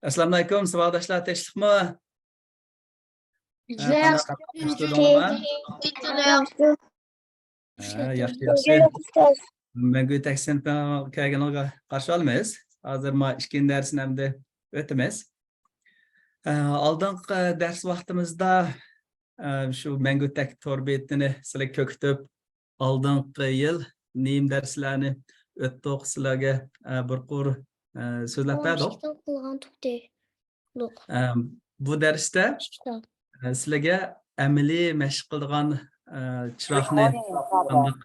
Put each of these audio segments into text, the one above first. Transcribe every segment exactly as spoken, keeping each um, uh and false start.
ئەسسالامۇئەلەيكۇم، ساۋاقداشلار، تىنچلىقمۇ؟ ياخشى. ھە، ياخشى، ياخشى. مەڭگۈ تەك سىنىپىغا كەلگىنىڭىزگە قارشى ئالىمىز. ھازىر ما ئىككىنچى دەرسنى ئەمدى ئۆتىمىز. ئە، ئالدىنقى دەرس ۋاقتىمىزدا، ئە، شۇ مەڭگۈ تەك تور بېتىنى سىلەرگە كۆرسىتىپ، ئالدىنقى يىل نېمە دەرسلەرنى ئۆتتۇق، سىلەرگە، ئە، بىر قۇر، ئە، سۆزلەپ بەردۇق. ئە، بۇ دەرستە، ئە، سىلەرگە ئەمەلىي مەشىق قىلىدىغان، ئە، چىراغنى قانداق،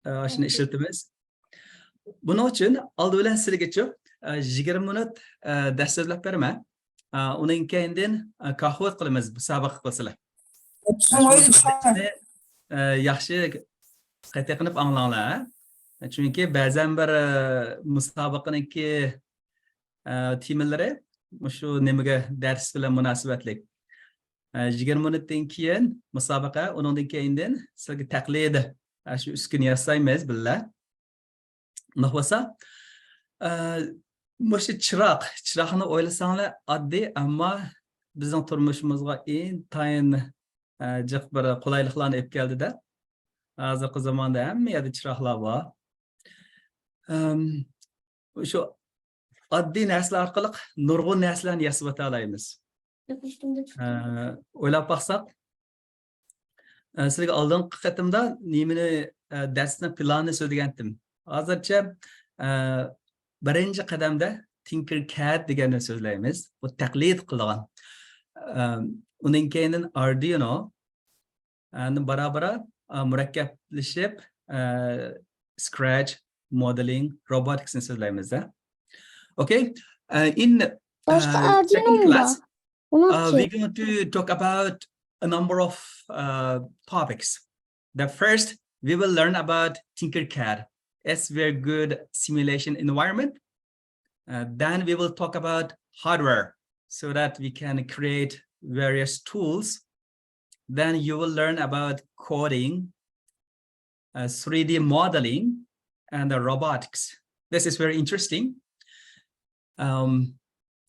ئە، ئاشۇنى ئىشلىتىمىز. بۇنىڭ ئۈچۈن ئالدى بىلەن سىلەرگىچۇ، ئە، يىگىرمە مىنۇت، ئە، دەرس سۆزلەپ بېرىمەن. ئە، ئۇنىڭ كەينىدىن، ئە، كاھۇۋ قىلىمىز، مۇسابىقە قىلىسىلەر. شۇڭا ئۆيدە چۈشەنمەن. ئە، ياخشى قېتى قىلىپ ئاڭلاڭلار. چۈنكى بەزەن بىر، ئە، مۇسابىقىنىڭكى، ئە، تېمىلىرى مۇشۇ نېمىگە، دەرس بىلەن مۇناسىۋەتلىك. ئە، يىگىرمە مىنۇتتىن كېيىن مۇسابىقە، ئۇنىڭدىن كېيىندىن سىلەرگە تەقلىد، ئە، شۇ ئۈسكۈنە ياسايمىز بىللە. ئۇنداق بولسا، ئە، مۇشۇ چىراغ، چىراغنى ئويلىساڭلار ئاددىي، ئەمما بىزنىڭ تۇرمۇشىمىزغا ئىنتايىن، ئە، جىق بىر قولايلىقلارنى ئېلىپ كەلدى-دە. ھازىرقى زاماندا ھەممە يەردە چىراغلار بار. ئەم، شۇ ئاددىي نەرسىلەر ئارقىلىق نۇرغۇن نەرسىلەرنى ياسىۋېتەلەيمىز. ئە، ئويلاپ باقساق، ئە، سىلەرگە ئالدىنقى قېتىمدا نېمىنى، ئە، دەرسنىڭ پىلانىنى سۆزلىگەنتىم. ھازىرچە، ئە، بىرىنچى قەدەمدە تىنكىركاد دېگەننى سۆزلەيمىز. بۇ تەقلىد قىلىدىغان. ئە، ئۇنىڭ كەينىدىن ئاردۇينو، ئاندىن بارا-بارا، ئە، مۇرەككەپلىشىپ، ئە، سكرەچ، مودېلىڭ، روبوتىكسنى سۆزلەيمىز-دە. Okay. Uh, in, uh, second class, uh, we're going to talk about a number of, uh, topics. The first, we will learn about Tinkercad. It's very good simulation environment. Uh, then we will talk about hardware so that we can create various tools. Then you will learn about coding, uh, three D modeling, and the robotics. This is very interesting. Um,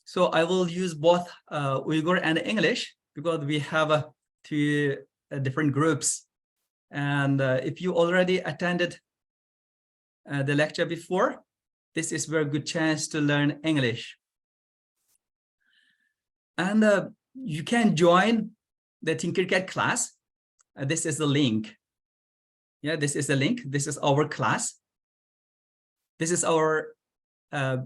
so I will use both, uh, Uyghur and English because we have, uh, two, uh, different groups. And, uh, if you already attended, uh, the lecture before, this is very good chance to learn English. And, uh, you can join the Tinkercad class. Uh, this is the link. Yeah, this is the link. This is our class. This is our, uh,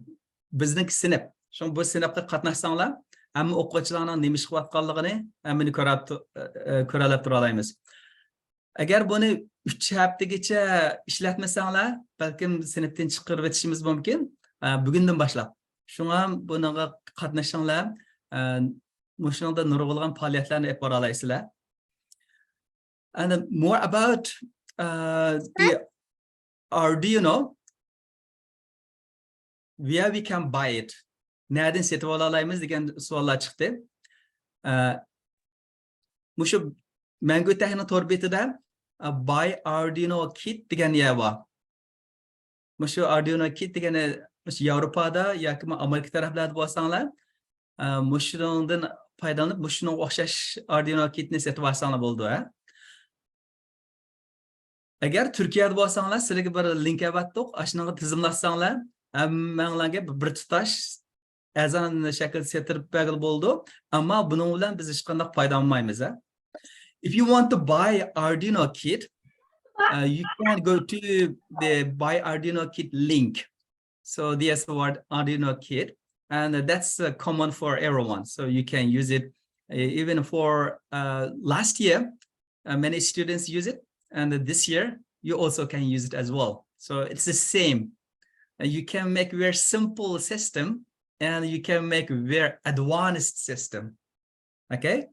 بىزنىڭ سىنىپ. شۇڭا بۇ سىنىپقا قاتناشساڭلار، ھەممە ئوقۇغۇچىلارنىڭ نېمە ئىش قىلىۋاتقانلىقىنى ھەممىنى كۆرەپ تۇ-، ئە، ئە، كۆرەلەپ تۇرالايمىز. ئەگەر بۇنى ئۈچ ھەپتىگىچە ئىشلەتمىسەڭلار، بەلكىم سىنىپتىن چىقىرىۋېتىشىمىز مۇمكىن. ئە، بۈگۈندىن باشلاپ. شۇڭا بۇنىڭغا قاتنىشىڭلار، ئە، مۇشۇنىڭدا نۇرغۇنلىغان پائالىيەتلەرنى ئېلىپ بارالايسىلەر. And more about, uh, the Arduino, where we can buy it. نەدىن سېتىپ ئالالايمىز دېگەن سوئاللار چىقتى. ئە، مۇشۇ مەڭگۈ تەكنىڭ تور بېتىدە، ئە، Buy Arduino Kit دېگەن يەر بار. مۇشۇ Arduino Kit دېگەننى مۇشۇ ياۋروپادا ياكى ئامېرىكا تەرەپلەردە بولساڭلار، ئە، مۇشۇنىڭدىن پايدىلىنىپ، مۇشۇنىڭغا ئوخشاش Arduino Kitنى سېتىپ ئالساڭلار بولىدۇ، ھە؟ ئەگەر تۈركىيەدە بولساڭلار، سىلەرگە بىر لىنك ئەۋەتتۇق، ئاشۇنىڭغا تىزىملاتساڭلار، ھەممەڭلارگە بىر تۇتاش ئەرزان شەكىلدە سېتىپ بەرگىلى بولىدۇ. ئەمما بۇنىڭ بىلەن بىز ھېچقانداق پايدىلانمايمىز، ھە. If you want to buy Arduino kit, uh, you can go to the Buy Arduino Kit link. So there's the word Arduino Kit, and that's, uh, common for everyone. So you can use it, uh, even for, uh, last year, uh, many students use it, and this year you also can use it as well. So it's the same. Uh, you can make very simple system, and you can make very advanced system. Okay?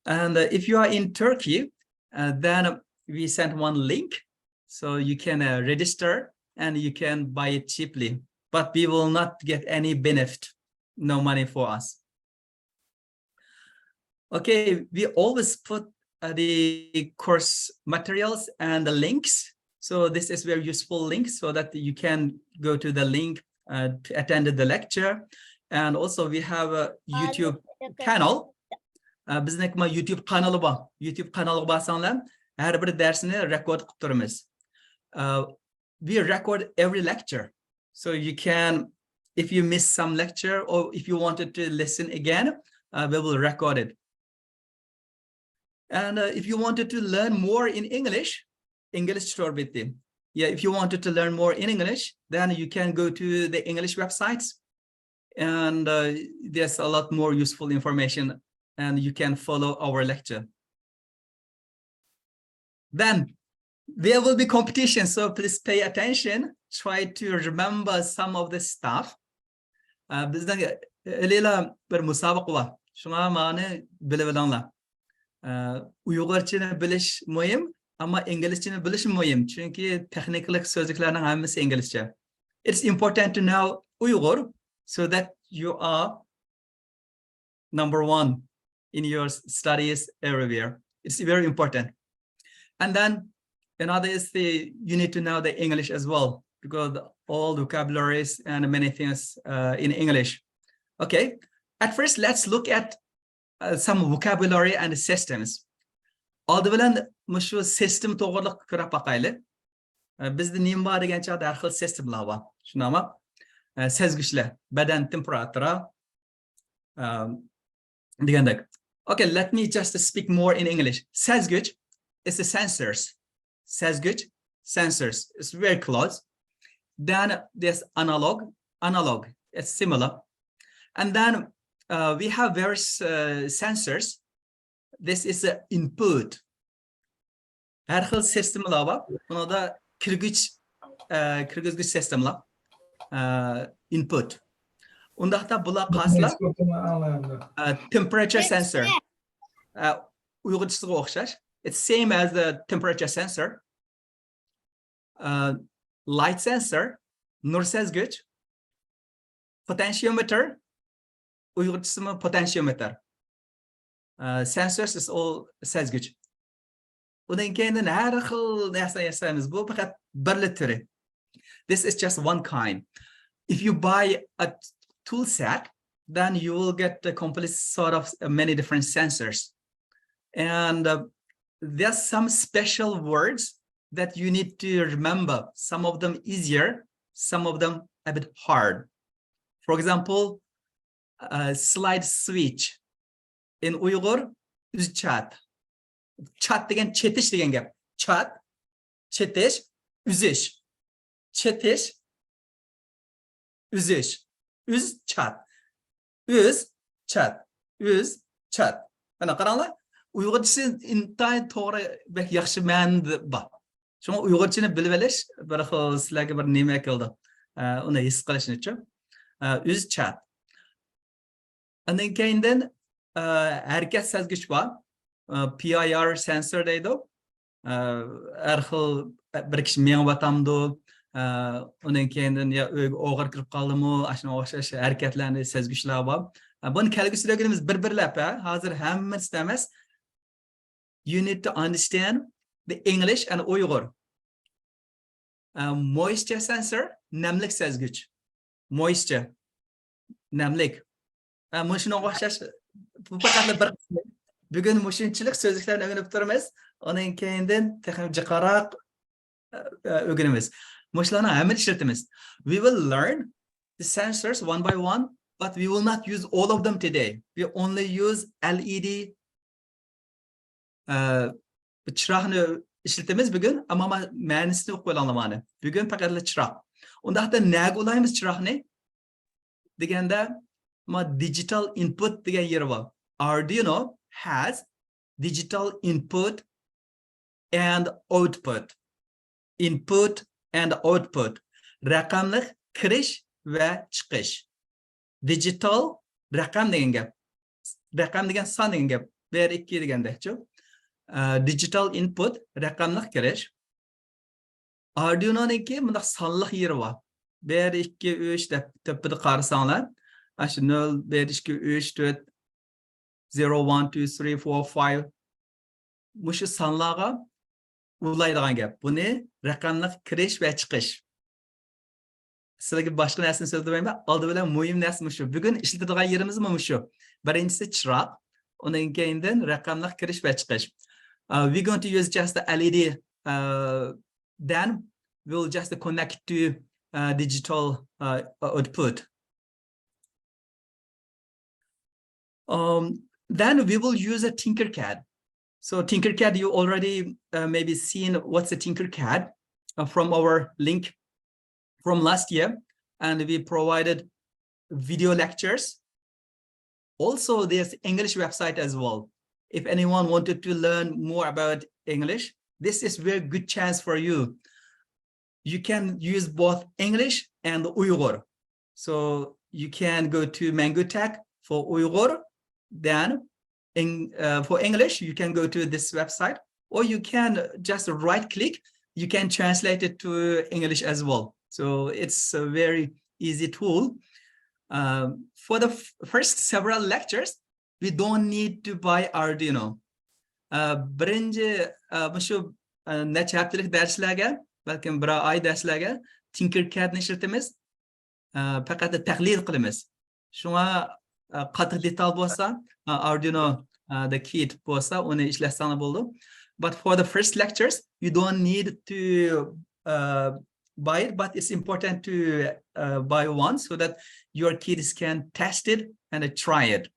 And, uh, if you are in Turkey, uh, then we sent one link, so you can, uh, register and you can buy it cheaply. But we will not get any benefit, no money for us. Okay, we always put, uh, the course materials and the links. So this is very useful link so that you can go to the link, uh, to attend the lecture. And also we have a YouTube channel. ئە، بىزنىڭ ما يۇتيۇب قانىلى بار. يۇتيۇب قانىلىغا بارساڭلار، ھەر بىر دەرسنى رېكورد قىلىپ تۇرىمىز. Uh, we record every lecture. So you can, if you miss some lecture or if you wanted to listen again, uh, we will record it. And uh, if you wanted to learn more in English, ئىنگلىزچە تور بېتى. Yeah, if you wanted to learn more in English, then you can go to the English websites. And uh, there's a lot more useful information, and you can follow our lecture. Then there will be competition, so please pay attention. Try to remember some of the stuff. ئە، بىزنىڭ ھېلىلا بىر مۇسابىقە بار. شۇڭا مانى بىلىۋېلىڭلار. ئە، ئۇيغۇرچىنى بىلىش مۇھىم، ئەمما ئىنگلىزچىنى بىلىش مۇھىم. چۈنكى تېخنىكىلىق سۆزلۈكلەرنىڭ ھەممىسى ئىنگلىزچە. It's important to know Uyghur so that you are number one in your s- studies everywhere. It's very important. And then another is the, you need to know the English as well, because all vocabularies and many things uh, in English. Okay, at first let's look at uh, some vocabulary and systems. ئالدى بىلەن مۇشۇ سىستېم توغرىلىق كۆرۈپ باقايلى. ئە، بىزدە نېمە بار دېگەن چاغدا ھەر خىل سىستېمىلار بار. شۇنداقمۇ؟ ئە، سەزگۈچلەر، بەدەن تېمپېراتۇرا، ئە، دېگەندەك. Okay, let me just speak more in English. سەزگۈچ is the sensors. سەزگۈچ, sensors. It's very close. Then there's analog. Analog. It's similar. And then uh, we have various uh, sensors. This is the input. ھەر خىل سىستېمىلار بار. بۇنىڭدا كىرگۈچ، ئە، كىرگۈزگۈچ سىستېمىلار، ئە، input. ئۇنداقتا بۇلار قالسىلا، ئە، temperature sensor. ئە، ئۇيغۇرچىسىغا ئوخشاش. It's same as the temperature sensor. ئە، light sensor، نۇر سەزگۈچ، potentiometer، ئۇيغۇرچىسىمۇ potentiometer. ئە، sensors is all سەزگۈچ. ئۇنىڭ كەينىدىن ھەر خىل نەرسە ياسايمىز. بۇ پەقەت بىرلا تۈرى. This is just one kind. If you buy a tool set, then you will get a complete sort of many different sensors. And uh, there's some special words that you need to remember. Some of them easier, some of them a bit hard. For example, uh, slide switch. In Uyghur, ئۈزچات. چات دېگەن چېتىش دېگەن گەپ. چات، چېتىش، ئۈزۈش. چېتىش، ئۈزۈش. ئۈز، چات. ئۈز، چات. ئۈز، چات. مانا قاراڭلار، ئۇيغۇرچىسى ئىنتايىن توغرا، بەك ياخشى مەنىدە بار. شۇڭا ئۇيغۇرچىنى بىلىۋېلىش بىر خىل سىلەرگە بىر نېمە ئەكېلىدۇ. ئە، ئۇنى ھېس قىلىشنىچۇ. ئە، ئۈز، چات. ئاندىن كەينىدىن، ئە، ھەرىكەت سەزگۈچ بار. ئە، پى ئاي ئار سېنسور دەيدۇ. ئە، ھەر خىل بىر كىشى مېڭىۋاتامدۇ، ئە، ئۇنىڭ كەينىدىن يا ئۆيگە ئوغرى كىرىپ قالدىمۇ، ئاشۇنىڭغا ئوخشاش ھەرىكەتلەرنى سەزگۈچلەر بار. ئە، بۇنى كەلگۈسىدە ئۆگىنىمىز بىر-بىرلەپ، ھە؟ ھازىر ھەممىسىدە ئەمەس. You need to understand the English and Uyghur. ئە، moisture sensor، نەملىك سەزگۈچ. Moisture، نەملىك. ئە، مۇشۇنىڭغا ئوخشاش، بۇ پەقەتلا بىر قىسمى. بۈگۈن مۇشۇنچىلىك سۆزلۈكلەرنى ئۆگىنىپ تۇرىمىز. ئۇنىڭ كەينىدىن تېخىمۇ جىقراق، ئە، ئە، ئۆگىنىمىز. مۇشۇلارنىڭ ھەممىنى ئىشلىتىمىز. We will learn the sensors one by one, but we will not use all of them today. We only use L E D ئە، چىراغنى ئىشلىتىمىز بۈگۈن، ئەمما ما-، مەنىسىنى ئۇقۇپ ئېلىڭلار مانا. بۈگۈن پەقەتلا چىراغ. ئۇنداقتا نەگە ئۇلايمىز چىراغنى دېگەندە، ما digital input دېگەن يېرى بار. Arduino has digital input and output. Input and output. رەقەملىك كىرىش ۋە چىقىش. Digital رەقەم دېگەن گەپ. رەقەم دېگەن سان دېگەن گەپ. بىر، ئىككى دېگەندەكچۇ. ئە، digital input رەقەملىك كىرىش. ئاردۇينونىڭكى مۇنداق سانلىق يېرى بار. بىر، ئىككى، ئۈچ دەپ تۆپىدە قارىساڭلار. ئاشۇ نۆل، بىر، ئىككى، ئۈچ، تۆت، zero, one, two, three, four, five. مۇشۇ سانلارغا ئۇلايدىغان گەپ. بۇنى رەقەملىك كىرىش ۋە چىقىش. سىلەرگە باشقا نەرسىنى سۆزلىمەيمەن. ئالدى بىلەن مۇھىم نەرسە مۇشۇ. بۈگۈن ئىشلىتىدىغان يېرىمىزمۇ مۇشۇ. بىرىنچىسى چىراغ، ئۇنىڭ كېيىندىن رەقەملىك كىرىش ۋە چىقىش. Uh, we're going to use just the L E D, uh, then we'll just connect to uh, digital uh, output. Um, then we will use a Tinkercad. So Tinkercad, you already uh, maybe seen what's a Tinkercad uh, from our link from last year, and we provided video lectures. Also, there's English website as well. If anyone wanted to learn more about English, this is very good chance for you. You can use both English and Uyghur. So you can go to Mangu Tech for Uyghur, then in, uh, for English, you can go to this website, or you can just right click, you can translate it to English as well. So it's a very easy tool. Um, for the f- first several lectures, we don't need to buy Arduino. Uh, birinchi uh, shu uh, necha haftalik darslarga, balkim bir oy darslarga Tinkercadni ishlatamiz. Uh, faqat tahlil qilamiz. Shunga uh, qattiq detal bo'lsa, uh, Arduino uh, the kit bo'lsa, uni ishlatsangiz bo'ldi. But for the first lectures, you don't need to uh, buy it, but it's important to uh, buy one so that your kids can test it and uh, try it.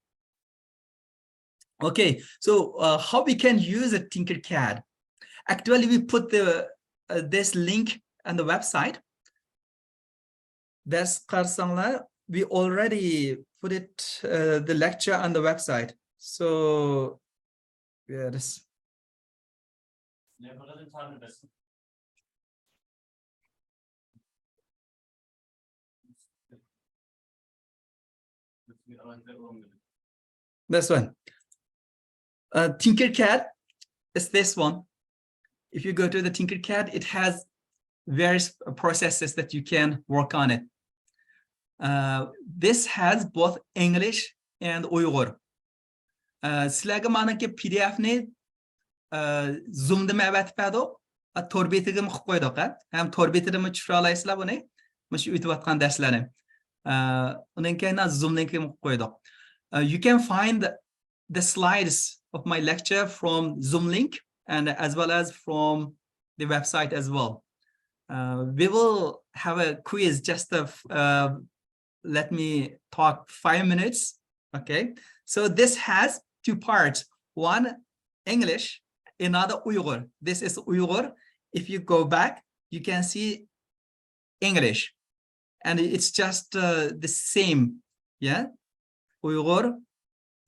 Okay, so uh, how we can use a Tinkercad? Actually, we put the uh, this link on the website. That's قارىساڭلار, we already put it uh, the lecture on the website. So yeah, this. This one. Uh, Tinkercad is this one. If you go to the Tinkercad, it has various processes that you can work on it. Uh, this has both English and Uyghur. Uh, سىلەرگە مانىكى پى دى ئېفنى ئە، زۇمدىمۇ ئەۋەتىپ بەردۇق، ئە، تور بېتىگىمۇ قىلىپ قويدۇق، ھە؟ ھەم تور بېتىدىمۇ چۈشۈرەلەيسىلەر بۇنى. مۇشۇ ئۆتۈۋاتقان دەرسلەرنى. ئە، ئۇنىڭ كەينىدىن زۇم لىنكىمۇ قويدۇق. ئە، you can find the slides of my lecture from Zoom link and as well as from the website as well. Uh, we will have a quiz just a, uh, let me talk five minutes. Okay. So this has two parts. One English, another Uyghur. This is Uyghur. If you go back, you can see English. And it's just uh, the same. Yeah. Uyghur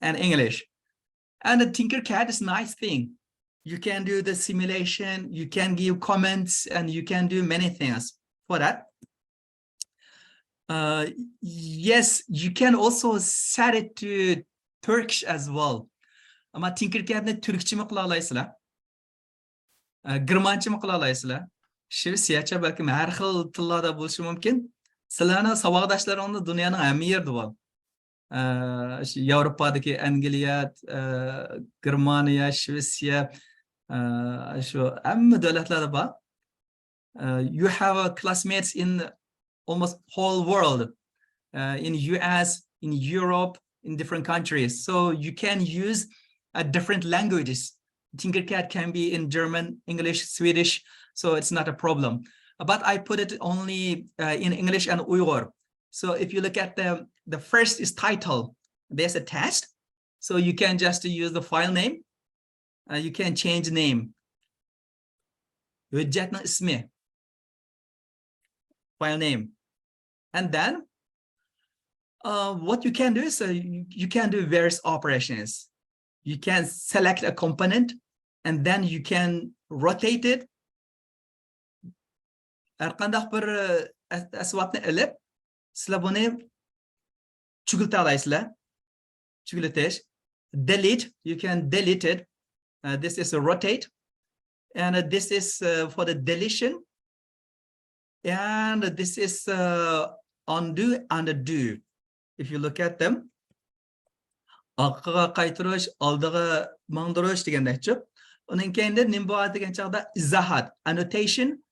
and English. And the Tinkercad is a nice thing. You can do the simulation, you can give comments, and you can do many things for that. Uh, yes, you can also set it to Turkish as well. ئەمما تىنكېركادنى تۈركچىمۇ قىلالايسىلەر. ئە، گېرمانچىمۇ قىلالايسىلەر. شىۋېتسىيەچە بەلكىم ھەر خىل تىللاردا بولۇشى مۇمكىن. سىلەرنىڭ ساۋاقداشلىرىڭلار دۇنيانىڭ ھەممە يېرىدە بار. ئە، شۇ ياۋروپادىكى ئەنگلىيە، ئە، گېرمانىيە، شىۋېتسىيە، ئە، شۇ ھەممە دۆلەتلەردە بار. Uh, you have uh, classmates in almost whole world, uh, in U S, in Europe, in different countries. So you can use uh, different languages. Tinkercad can be in German, English, Swedish, so it's not a problem. But I put it only uh, in English and Uyghur. So if you look at the, the first is title, there's a test. So you can just use the file name. Uh, you can change name. ھۆججەتنىڭ ئىسمى. File name. And then uh, what you can do is uh, you, you can do various operations. You can select a component and then you can rotate it. ھەر قانداق بىر ئە- ئەسۋابنى ئېلىپ، سىلەر بۇنى چۈگۈلتەلەيسىلەر. چۈگۈلتۈش. Delete, you can delete it. Uh, this is a rotate. And uh, this is uh, for the deletion. And this is uh, undo and do. If you look at them, ئارقىغا قايتۇرۇش، ئالدىغا ماڭدۇرۇش دېگەندەكچۇ. ئۇنىڭ كەينىدە نېمە بار دېگەن چاغدا ئىزاھات، annotation,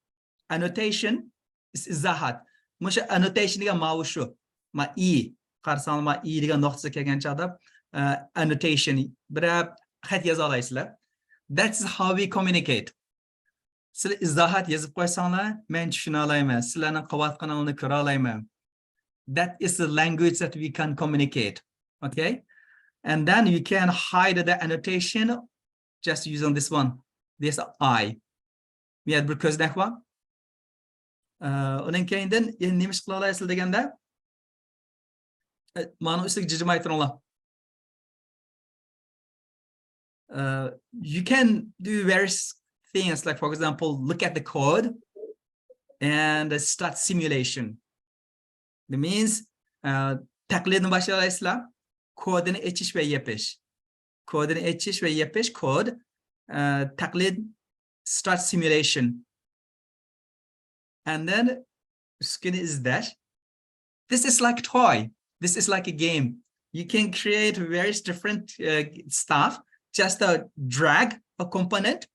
annotation is ئىزاھات. مۇشۇ annotation دېگەن ماۋۇ شۇ. ما ئى، قارىساڭلار، ما ئى دېگەن نۇقتىسى كەلگەن چاغدا، ئە، annotation، بىرەر خەت يازالايسىلەر. That's how we communicate. سىلەر ئىزاھات يېزىپ قويساڭلار، مەن چۈشىنەلەيمەن. سىلەرنىڭ قىلىۋاتقىنىڭلارنى كۆرەلەيمەن. That is the language that we can communicate. Okay? And then you can hide the annotation just using this one. This I. مۇ يەردە بىر كۆزنەك بار. ئە، ئۇنىڭ كەينىدىن يەنە نېمە ئىش قىلالايسىلەر دېگەندە، ئە، مانا ئۈستىگە جىجىماي تۇرۇڭلار. ئە، you can do various things, like, for example, look at the code and start simulation. That means، ئە، تەقلىدنى باشلايسىلەر. كودىنى ئېچىش ۋە يېپىش. كودىنى ئېچىش ۋە يېپىش، كود، ئە، تەقلىد، start simulation. And then ئۈسكۈنە ئىزدەش. This is like toy. This is like a game. You can create various different, uh, stuff. Just, uh, drag a component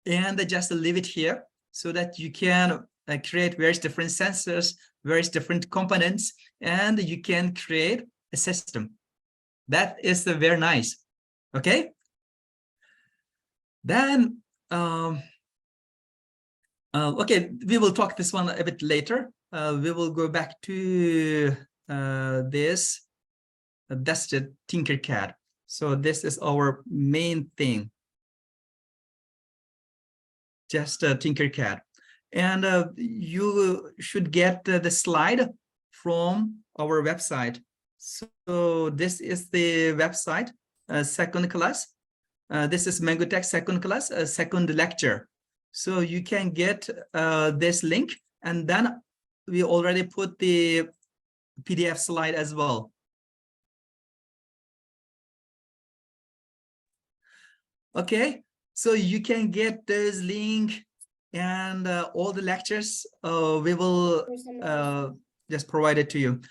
and just leave it here so that you can, uh, create various different sensors, various different components, and you can create a system. That is, uh, very nice. Okay? Then, um, uh, okay, we will talk this one a bit later. Uh, we will go back to, uh, this. That's the Tinkercad. So this is our main thing. Just, uh, Tinkercad. And, uh, you should get, uh, the slide from our website. So this is the website, uh, second class. Uh, this is Mango Tech second class, uh, second lecture. So you can get, uh, this link, and then we already put the P D F slide as well. Okay, so you can get those link and, uh, all the lectures, uh, we will, uh, just provide it to you.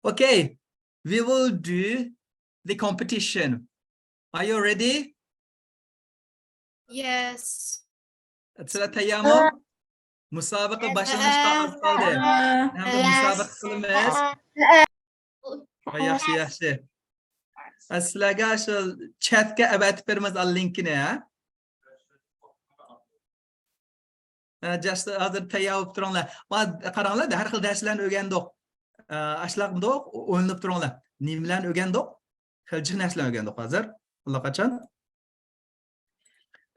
Okay, we will do the competition. Are you ready? Yes. سىلەر تەييارمۇ؟ مۇسابىقە باشلىنىشقا ئاز قالدى. ھەمدە مۇسابىقە قىلىمىز. ھە، ياخشى، ياخشى. ھە، سىلەرگە شۇ چەتكە ئەۋەتىپ بېرىمىز، ھە، لىنكىنى، ھە؟ ھە، جاش، ھازىر تەييار بولۇپ تۇرۇڭلار. ما، قاراڭلار، ھەر خىل دەرسلەرنى ئۆگەندۇق. ئە، ئاشۇنداقمىدۇق؟ ئويلىنىپ تۇرۇڭلار. نېمىلەرنى ئۆگەندۇق؟ خېلى جىق نەرسىلەرنى ئۆگەندۇق ھازىر. ئاللىقاچان.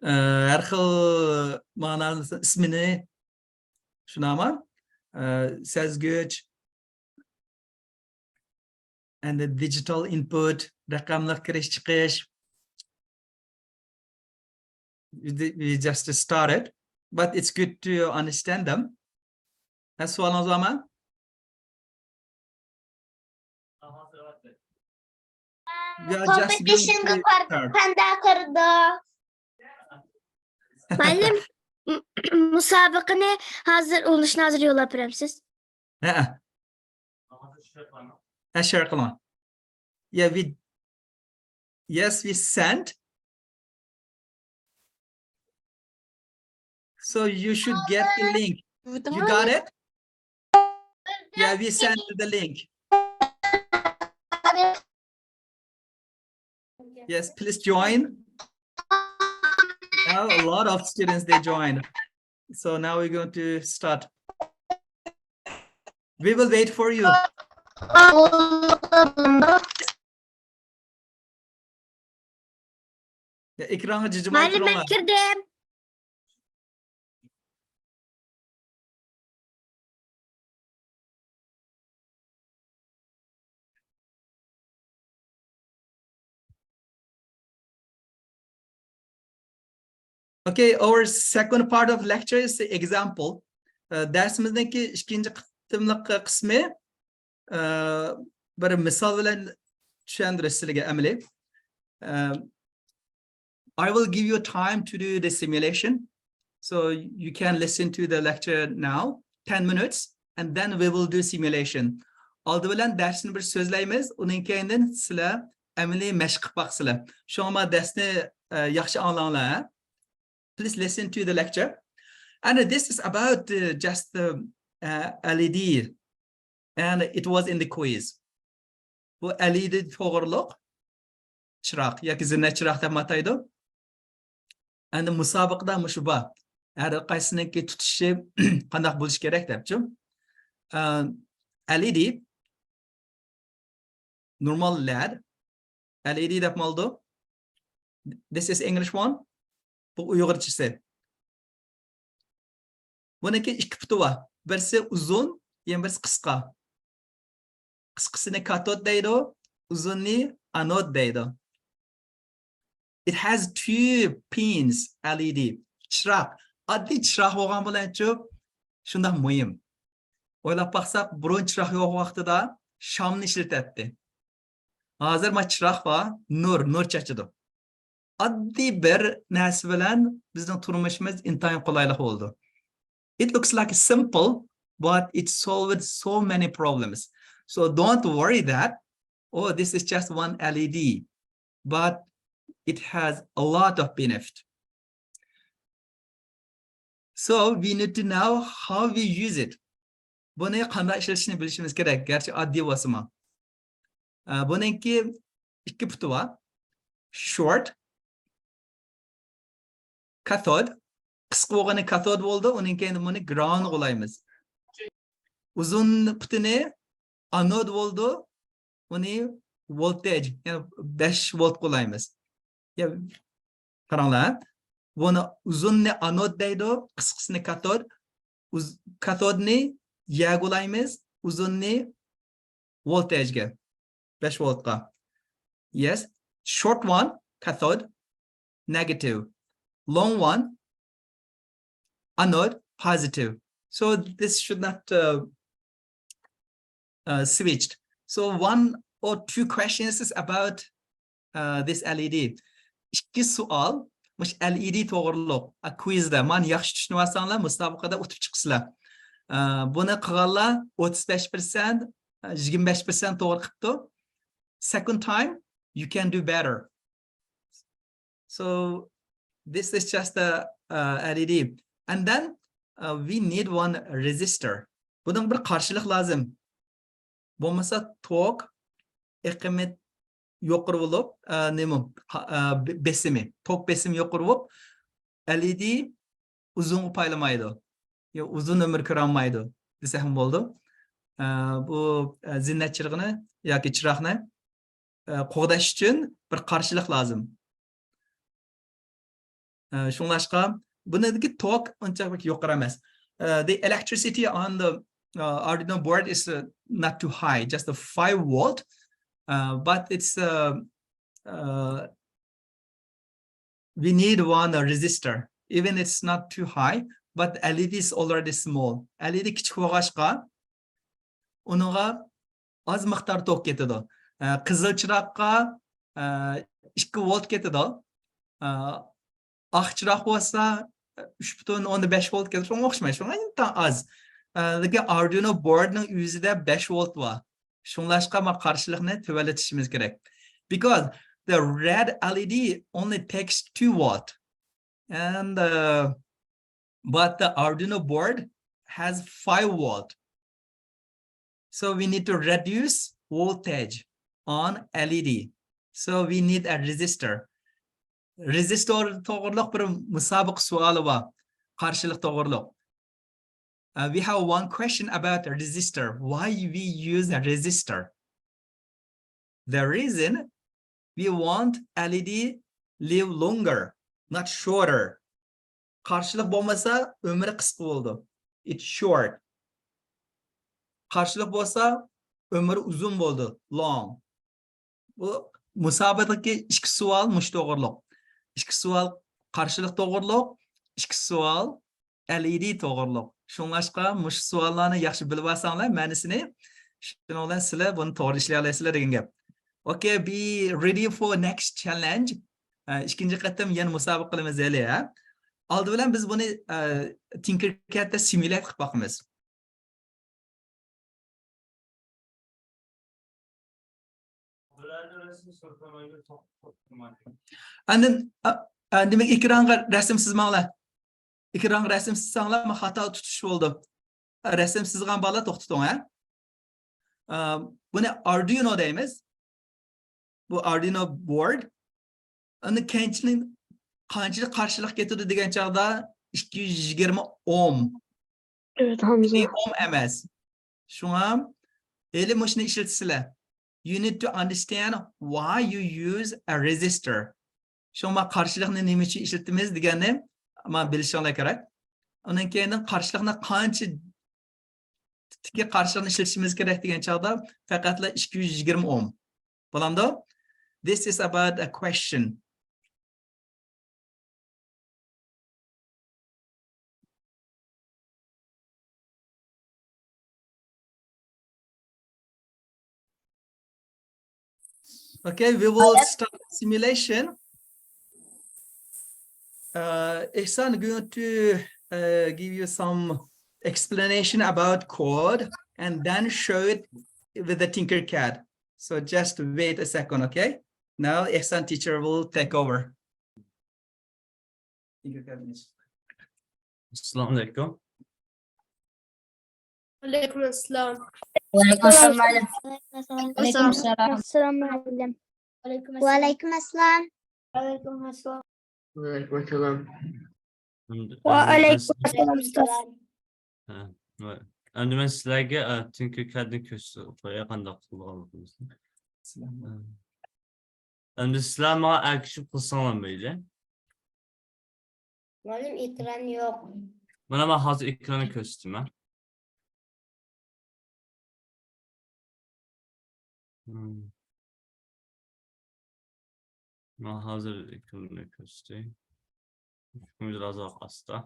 ئە، ھەر خىل مانا ئىسمىنى، شۇنداقمۇ؟ ئە، سەزگۈچ، and the digital input، رەقەملىك كىرىش چىقىش. We just started, but it's good to understand them. ھە، سوئالىڭىز بارمۇ؟ We are just going كومپېتىشنغا to كىردۇق، start. پەندە كىردۇق. مۇئەللىم، مۇسابىقىنى ھازىر ئۇلىنىشنى ھازىر يوللاپ بېرەمسىز؟ ھە. ھە، شېئر قىلىڭ. Yeah, we, yes, we sent. So you should get the link. You got it? Yeah, we sent the link. Yes, please join. Now a lot of students, they join. So now we're going to start. We will wait for you. يا، ئېكرانغا جىجىماي مۇئەللىم، مەن تۇرۇڭلار. كىردىم. Okay, our second part of lecture is the example. ئە، دەرسىمىزنىڭكى ئىككىنچى قېتىملىق قىسمى، ئە، بىر مىسال بىلەن چۈشەندۈرۈش سىلىگە ئەمەلىي. ئە، I will give you time to do the simulation. So you can listen to the lecture now, ten minutes, and then we will do simulation. ئالدى بىلەن دەرسنى بىر سۆزلەيمىز، ئۇنىڭ كەينىدىن سىلەر ئەمەلىي مەشىق قىلىپ باقىسىلەر. شۇڭا دەرسنى، ئە، ياخشى ئاڭلاڭلار، ھە؟ Please listen to the lecture. And this is about, uh, just the, uh, L E D and it was in the quiz. بۇ L E D توغرۇلۇق چىراغ ياكى زىننەت چىراغ دەپ ئاتايدۇ. ئەمدى مۇسابىقىدە مۇشۇ بار. ھەر قايسىنىڭكى تۇتۇشى قانداق بولۇشى كېرەك دەپچۇ. ئە، L E D normal led. L E D دەپ مالدۇ. This is English one. بۇ ئۇيغۇرچىسى. بۇنىڭكى ئىككى پۇتى بار. بىرسى ئۇزۇن، يەنە بىرسى قىسقا. قىسقىسىنى كاتود دەيدۇ، ئۇزۇننى ئانود دەيدۇ. It has two pins, L E D. چىراغ. ئاددىي چىراغ بولغان بىلەنچۇ شۇنداق مۇھىم. ئويلاپ باقساق، بۇرۇن چىراغ يوق ۋاقتىدا شامنى ئىشلىتەتتى. ھازىر ما چىراغ بار، نۇر، نۇر چاچىدۇ. ئاددىي بىر نەرسە بىلەن بىزنىڭ تۇرمۇشىمىز ئىنتايىن قولايلىق بولىدۇ. It looks like a simple, but it solved so many problems. So don't worry that, oh, this is just one L E D, but it has a lot of benefit. So we need to know how we use it. بۇنى قانداق ئىشلىتىشنى بىلىشىمىز كېرەك، گەرچە ئاددىي بولسىمۇ. ئە، بۇنىڭكى ئىككى پۇتى بار. Short، كاتود، قىسقا بولغىنى كاتود بولدى، ئۇنىڭ كەينىدىن بۇنى گراوند قىلايمىز. ئۇزۇن پۇتىنى ئانود بولدى، ئۇنى ۋولتېج، يەنى بەش ۋولت قىلايمىز. يا، قاراڭلار، بۇنى ئۇزۇننى ئانود دەيدۇ، قىسقىسىنى كاتود. ئۇز-، كاتودنى يەگە ئۇلايمىز، ئۇزۇننى ۋولتېجگە، بەش ۋولتقا. Yes, short one cathode, negative. Long one anode, positive. So this should not uh, uh, switched. So one or two questions is about uh, this L E D. ئىككى سوئال مۇشۇ L E D توغرۇلۇق، ئە، كۋىزدا. مانا ياخشى چۈشىنىۋالساڭلار، مۇسابىقىدە ئۇتۇپ چىقىسىلەر. ئە، بۇنى قىلغانلار ئوتتۇز بەش پىرسەنت، ئە، يىگىرمە بەش پىرسەنت توغرا قىپتۇ. Second time, you can do better. So this is just a, uh, L E D. And then uh, we need one resistor. بۇنىڭ بىر قارشىلىق لازىم. بولمىسا توك ئېقىمى يۇقىرى بولۇپ، ئە، نېمە، قا-، ئە، بې-، بېسىمى، توك بېسىمى يۇقىرى بولۇپ، L E D ئۇزۇنغا پايلىمايدۇ. يا ئۇزۇن ئۆمۈر كۆرەلمەيدۇ دېسەكمۇ بولىدۇ. ئە، بۇ، ئە، زىننەت چىرىغىنى ياكى چىراغنى، ئە، قوغداش ئۈچۈن بىر قارشىلىق لازىم. ئە، شۇڭلاشقا بۇنىڭدىكى توك ئۇنچە بەك يۇقىرى ئەمەس. ئە، the electricity on the uh, Arduino board is uh, not too high, just a five volt, uh, but it's uh, uh, we need one uh, resistor. Even it's not too high, but L E D is already small. L E D كىچىك بولغاچقا، ئۇنىڭغا ئاز مىقدار توك كېتىدۇ. ئە، قىزىل چىراغقا، ئە، ئىككى ۋولت كېتىدۇ. ئە، ئاق چىراغ بولسا، ئۈچ پۈتۈن ئوندىن بەش ۋولت كېتىدۇ. شۇڭا ئوخشىمايدۇ. شۇڭا ئىنتايىن ئاز. ئە، لېكىن Arduino بوردنىڭ ئۆزىدە بەش ۋولت بار. شۇڭلاشقا ما قارشىلىقنى تۆۋەنلىتىشىمىز كېرەك. Because the red L E D only takes two volt. And uh, but the Arduino board has five volt. So we need to reduce voltage on L E D. So we need a resistor. رېزىستور توغرۇلۇق بىر مۇسابىقە سوئالى بار. قارشىلىق توغرۇلۇق. Uh, we have one question about resistor. Why we use a resistor? The reason we want L E D live longer, not shorter. قارشىلىق بولمىسا، ئۆمرى قىسقا بولىدۇ. It's short. قارشىلىق بولسا، ئۆمرى ئۇزۇن بولىدۇ. Long. بۇ مۇسابىقىدىكى ئىككى سوئال مۇشۇ توغرۇلۇق. ئىككى سوئال قارشىلىق توغرۇلۇق، ئىككى سوئال L E D توغرۇلۇق. شۇڭلاشقا مۇشۇ سوئاللارنى ياخشى بىلىپ ئالساڭلار مەنىسىنى، شۇنىڭ بىلەن سىلەر بۇنى توغرا ئىشلىيالايسىلەر دېگەن گەپ. Okay, be ready for next challenge. ئە، ئىككىنچى قېتىم يەنە مۇسابىقە قىلىمىز ھېلى، ھە. ئالدى بىلەن بىز بۇنى، ئە، تىنكىركەدتە سىمۇليات قىلىپ باقىمىز. ئاندىن، ئا، ئا، دېمەك، ئېكرانغا رەسىم سىزمەڭلار. ئېكرانغا رەسىم سىزساڭلار، خاتا تۇتۇش بولىدۇ. رەسىم سىزغان بالىلار توختىتىڭ، ھە؟ ئە، بۇنى ئاردۇينو دەيمىز. بۇ ئاردۇينو بورد. ئۇنى قانچىلىك، قانچىلىك قارشىلىق كېتىدۇ دېگەن چاغدا ئىككى يۈز يىگىرمە ئوم. ئوم ئەمەس. شۇڭا ھېلى مۇشۇنى ئىشلىتىسىلەر. You need to understand why you use a resistor. شۇڭا قارشىلىقنى نېمە ئۈچۈن ئىشلىتىمىز دېگەننى ما بىلىشىڭلار كېرەك. ئۇنىڭ كېيىن قارشىلىقنى قانچە تىپتىكى قارشىلىقنى ئىشلىتىشىمىز كېرەك دېگەن چاغدا پەقەتلا ئىككى يۈز يىگىرمە ئوم. بولامدۇ؟ This is about a question. Okay, we will start simulation. Uh, Ihsan going to uh, give you some explanation about code and then show it with the Tinkercad. So just wait a second, okay? Now Ihsan teacher will take over. Tinkercad is. Assalamu alaikum. وعليكم السلام. وعليكم السلام، معلم. وعليكم السلام. السلام عليكم. وعليكم السلام. وعليكم السلام. وعليكم السلام. وعليكم السلام، أستاذ. ھە، ۋاي. ئەمدى مەن سىلەرگە، ئە، تىنكېركەدنى كۆرسىتىپ قوياي، قانداق قىلىدىغانلىقىمىزنى. ھە. ئەمدى سىلەر ماڭا ئەگىشىپ قىلساڭلار مەيلى. مۇئەللىم، ئېكران يوق. مانا مەن ھازىر ئېكراننى كۆرسىتىمەن. مم. مانا ھازىر ئېكراننى كۆرسىتەي. كۆڭۈل ئازراق ئاستا.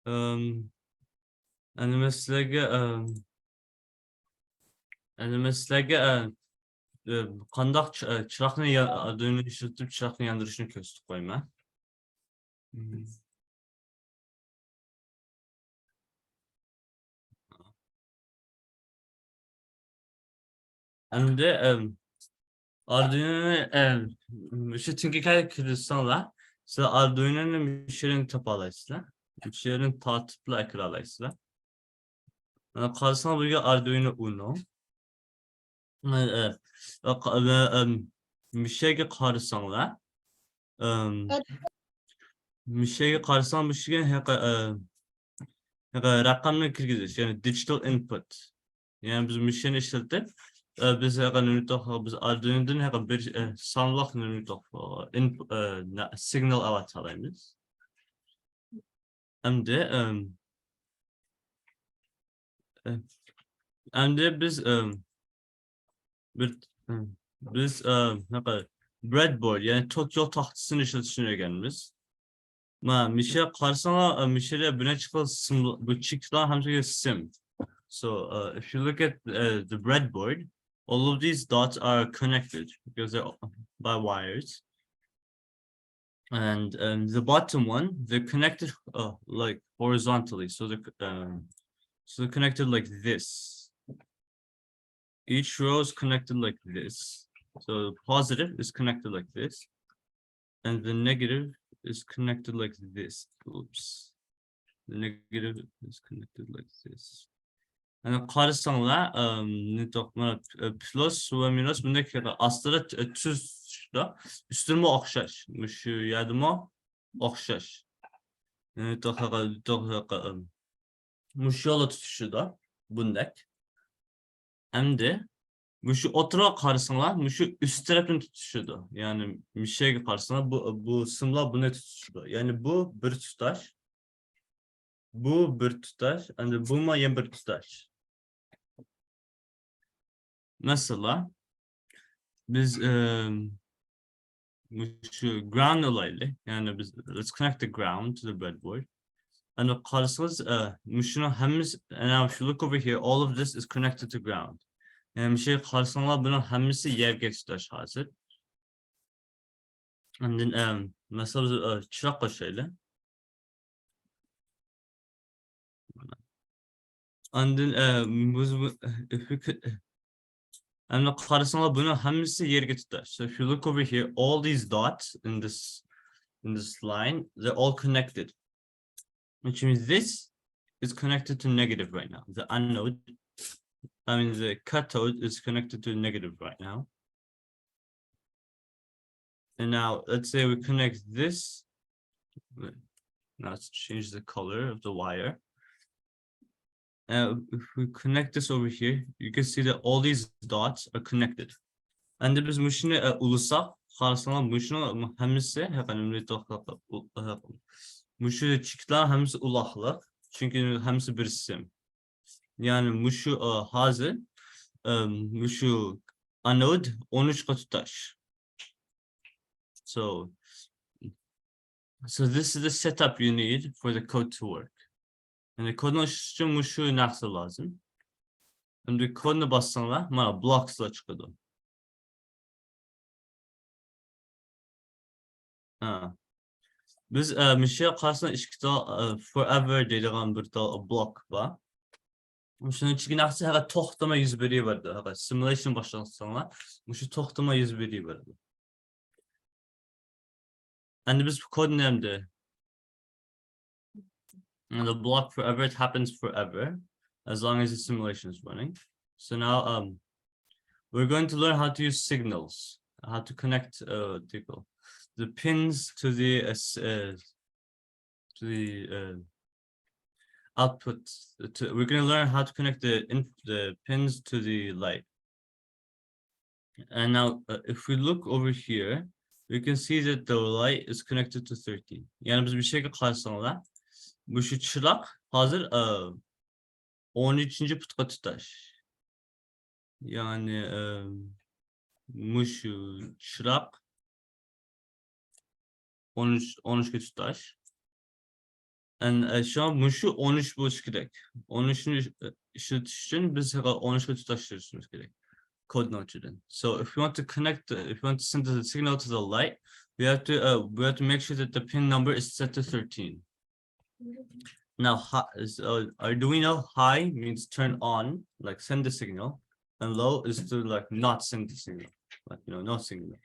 ئەم، ئەنە مەسىلەگە، ئەم، ئەنە مەسىلەگە، ئە، ئە، قانداق چى-، ئە، چىراغنى يا-، ئادۇينى ئىشلىتىپ چىراغنى ياندۇرۇشنى كۆرسىتىپ قويما. ئەمدى، ئەم، ئاردۇينونى، ئەم، مۇشۇ تىنكېركەدكە كىرگۈزسەڭلار، سىلەر ئاردۇينونى مۇشۇ يەردىن تاپالايسىلەر. مۇشۇ يەردىن تارتىپلا ئەكىرەلەيسىلەر. مانا قارىساڭلار، بۇ يەر ئاردۇينو ئۇنو. ئە، ئە، ئە، ئە، ئەم، مۇشۇ يەرگە قارىساڭلار، ئەم، مۇشۇ يەرگە قارىساڭ، مۇشۇ يەرگە ھېقى، ئە، ھېقى رەقەمنى كىرگۈزۈش، يەنى digital input. يەنى بىز مۇشۇنى ئىشلىتىپ، ئە، بىز ھېقى نېمە دېدۇق، بىز ئاردۇينودىن ھېقى بىر، ئە، سانلىق نېمە دېدۇق، ئە، ئىنپ-، ئە، نە-، سىگنال ئاۋاتالايمىز. ئەمدى، ئەم، ئەم، ئەمدى بىز، ئەم، بىر، ئەم، بىز، ئەم، نەقە، برېدبورد، يەنى توك يول تاختىسىنى ئىشلىتىشنى ئۆگەنىمىز. ما، مىشە قارىساڭلار، ئە، مىشەدە بىر نەچچە خىل سىم، بۇ چېكىتلار ھەممىسى سىم. So, uh, if you look at, uh, the breadboard, all of these dots are connected because they're by wires. And, um, the bottom one, they're connected, uh, like, horizontally. So they're, um, so they're connected like this. Each row is connected like this. So the positive is connected like this. And the negative is connected like this. Oops. The negative is connected like this. ئەنە قارىساڭلار، ئەم، نېتوق، مانا، ئە، پلۇس ۋە مىنۇس بۇنداق ئاستىدا، ئە، تۈز چۈشىدۇ. ئۈستىدىمۇ ئوخشاش. مۇشۇ يەردىمۇ ئوخشاش. نېتوق، نېتوق، ئەم، مۇشۇ يولدا تۇتۇشىدۇ. بۇنداق. ئەمدى مۇشۇ ئوتتۇرىغا قارىساڭلار، مۇشۇ ئۈست تەرەپنى تۇتۇشىدۇ. يەنى مۇشۇ يەرگە قارىساڭلار، بۇ، بۇ سىملار بۇنى تۇتۇشىدۇ. يەنى بۇ بىر تۇتاش، بۇ بىر تۇتاش، ئەمدى بۇمۇ يەنە بىر تۇتاش. مەسىلەن، بىز، ئەم، مۇشۇ ground ئالايلى. يەنى بىز، let's connect the ground to the breadboard. ئەنە قارىسىڭىز، ئە، مۇشۇنىڭ ھەممىسى، and now if you look over here, all of this is connected to ground. يەنى مۇشۇ قارىساڭلار، بۇنىڭ ھەممىسى يەرگە تۇتاش ھازىر. ئاندىن، ئەم، مەسىلەن، بىز، ئە، چىراغ قوشايلى. ئاندىن، ئە، بىز بۇ، ئە، ئەمدى قارىساڭلار، بۇنىڭ ھەممىسى يەرگە تۇتاش. So if you look over here, all these dots in this, in this line, they're all connected. Which means this is connected to negative right now. The anode, I mean, the cathode is connected to negative right now. And now let's say we connect this. Now let's change the color of the wire. And if we connect this over here, you can see that all these dots are connected. ئەمدى بىز مۇشۇنى، ئە، ئۇلىساق، قارىساڭلار، مۇشۇنىڭ ھەممىسى، ھەقىقەتەن، مۇشۇ چېكىتلار ھەممىسى ئۇلاقلىق، چۈنكى ھەممىسى بىر سىم. يەنى مۇشۇ، ئە، ھازىر، ئە، مۇشۇ ئانود ئون ئۈچكە تۇتاش. So, so this is the setup you need for the code to work. يەنى كودنى ئىشلىتىش ئۈچۈن مۇشۇ نەرسە لازىم. ئەمدى كودنى باسساڭلار، مانا، blocks لار چىقىدۇ. ھە. بىز، ئە، مۇشۇ يەرگە قارىساڭ، ئىككى تال، ئە، forever دەيدىغان بىر تال بلوك بار. شۇنىڭ ئىچىدىكى نەرسە ھەقىقەت توختىماي يۈز بېرىۋېرىدۇ. ھەقىقەت simulation باشلىساڭلار، مۇشۇ توختىماي يۈز بېرىۋېرىدۇ. ئەمدى بىز بۇ كودنى ئەمدى. And the block forever, it happens forever, as long as the simulation is running. So now, um, we're going to learn how to use signals, how to connect, uh, what do you call, the pins to the, uh, s-, uh, to the, uh, output. To, we're gonna learn how to connect the in-, the pins to the light. And now, uh, if we look over here, we can see that the light is connected to thirteen. يەنى بىز بىر شەيگە قارىساڭلار، مۇشۇ چىراغ ھازىر، ئە، ئون ئۈچىنچى پۇتقا تۇتاش. يەنى، ئە، مۇشۇ چىراغ ئون ئۈچ، ئون ئۈچكە تۇتاش. And, ئە، شۇڭا مۇشۇ ئون ئۈچ بولۇشى كېرەك. ئون ئۈچنى ئىش-، ئىشلىتىش ئۈچۈن بىز ھەقىقەت ئون ئۈچكە تۇتاشتۇرۇشىمىز كېرەك. كودنىڭ ئىچىدىن. So if you want to connect, the, if you want to send the signal to the light, we have to, uh, we have to make sure that the pin number is set to thirteen. Now, hi-, is, uh, Arduino high means turn on, like, send the signal, and low is to, like, not send the signal, like, you know, no signal.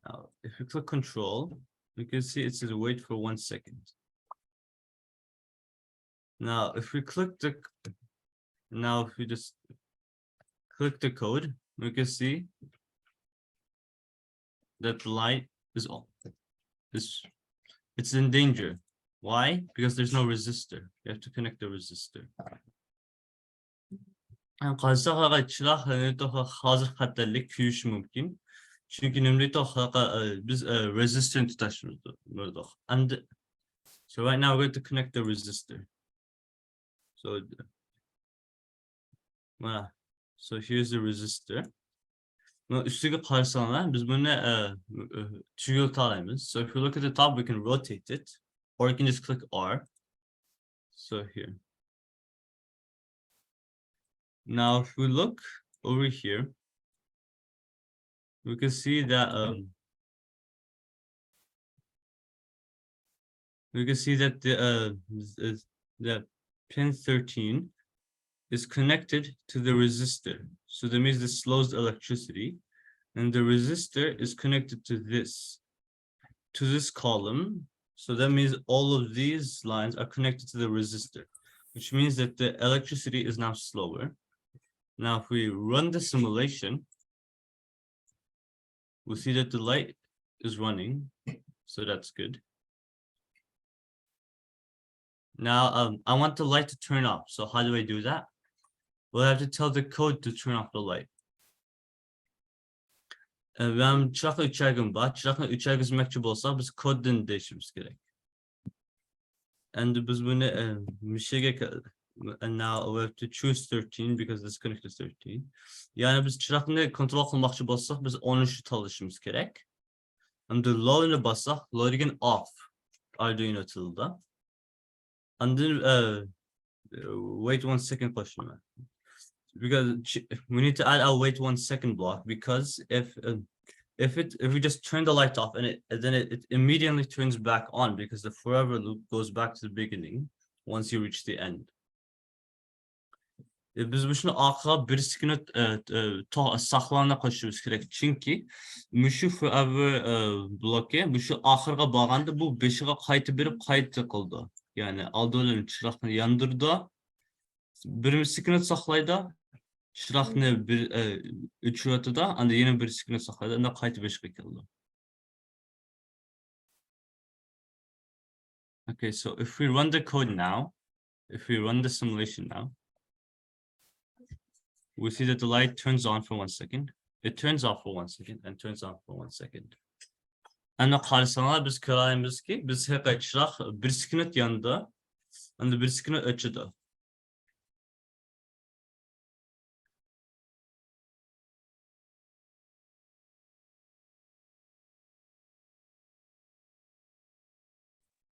Now, if we click control, we can see it says wait for one second. Now, if we click the, now if we just click the code, we can see that the light is on. It's, it's in danger. Why? Because there's no resistor. You have to connect the resistor. قارىساق، چىراغ ھازىر خەتەرلىك كۆيۈشى مۇمكىن. چۈنكى نېمە دېدۇق، بىز، ئە، رېزىستورنى تۇتاشتۇردۇق. And so right now we're going to connect the resistor. So, مانا. So here's the resistor. مانا ئۈستىگە قارىساڭلار، بىز بۇنى، ئە، ئە، تۈگۈل قىلالايمىز. So if you look at the top, we can rotate it, or you can just click R. So here. Now, if we look over here, we can see that, um, we can see that the, uh, is, the pin thirteen is connected to the resistor. So that means this slows the electricity. And the resistor is connected to this, to this column. So that means all of these lines are connected to the resistor, which means that the electricity is now slower. Now, if we run the simulation, we'll see that the light is running, so that's good. Now, um, I want the light to turn off. So how do I do that? Well, I have to tell the code to turn off the light. ئە، مەن چىراغنى ئۆچۈرگۈم بار. چىراغنى ئۆچۈرگۈزمەكچى بولساق، بىز كوددىن دېيىشىمىز كېرەك. ئەمدى بىز بۇنى، ئە، مۇشۇ يەرگە، and now we have to choose thirteen because this connected thirteen. يەنى بىز چىراغنى كونترول قىلماقچى بولساق، بىز ئون ئۈچنى تاللىشىمىز كېرەك. ئەمدى low نى باسساق، low دېگەن off، Arduino تىلىدا. ئاندىن، ئە، wait one second قوشۇلما. Because ch-, we need to add our wait one second block, because if, um, if it, if we just turn the light off and it, and then it, it immediately turns back on, because the forever loop goes back to the beginning once you reach the end. ئە، بىز مۇشۇنى ئارقىغا بىر سېكۇنت، ئە، ئە، تو-، ساقلاندا قوشۇشىمىز كېرەك. چۈنكى مۇشۇ فورئېۋېر، ئە، بلوكى مۇشۇ ئاخىرغا بارغاندا بۇ بېشىغا قايتا بېرىپ قايتا قىلىدۇ. يەنى ئالدى بىلەن چىراغنى ياندۇرىدۇ، بىر سېكۇنت ساقلايدۇ، چىراغنى بىر، ئە، ئۆچۈرۈۋېتىدۇ، ئاندىن يەنە بىر سېكۇنت ساقلايدۇ، ئاندىن قايتا بېشىغا كېلىدۇ. Okay, so if we run the code now, if we run the simulation now, we see that the light turns on for one second, it turns off for one second, and turns on for one second. ئەمدى قارىساڭلار، بىز كۆرەلەيمىزكى، بىز ھېلىقى چىراغ بىر سېكۇنت ياندى، ئەمدى بىر سېكۇنت ئۆچىدۇ.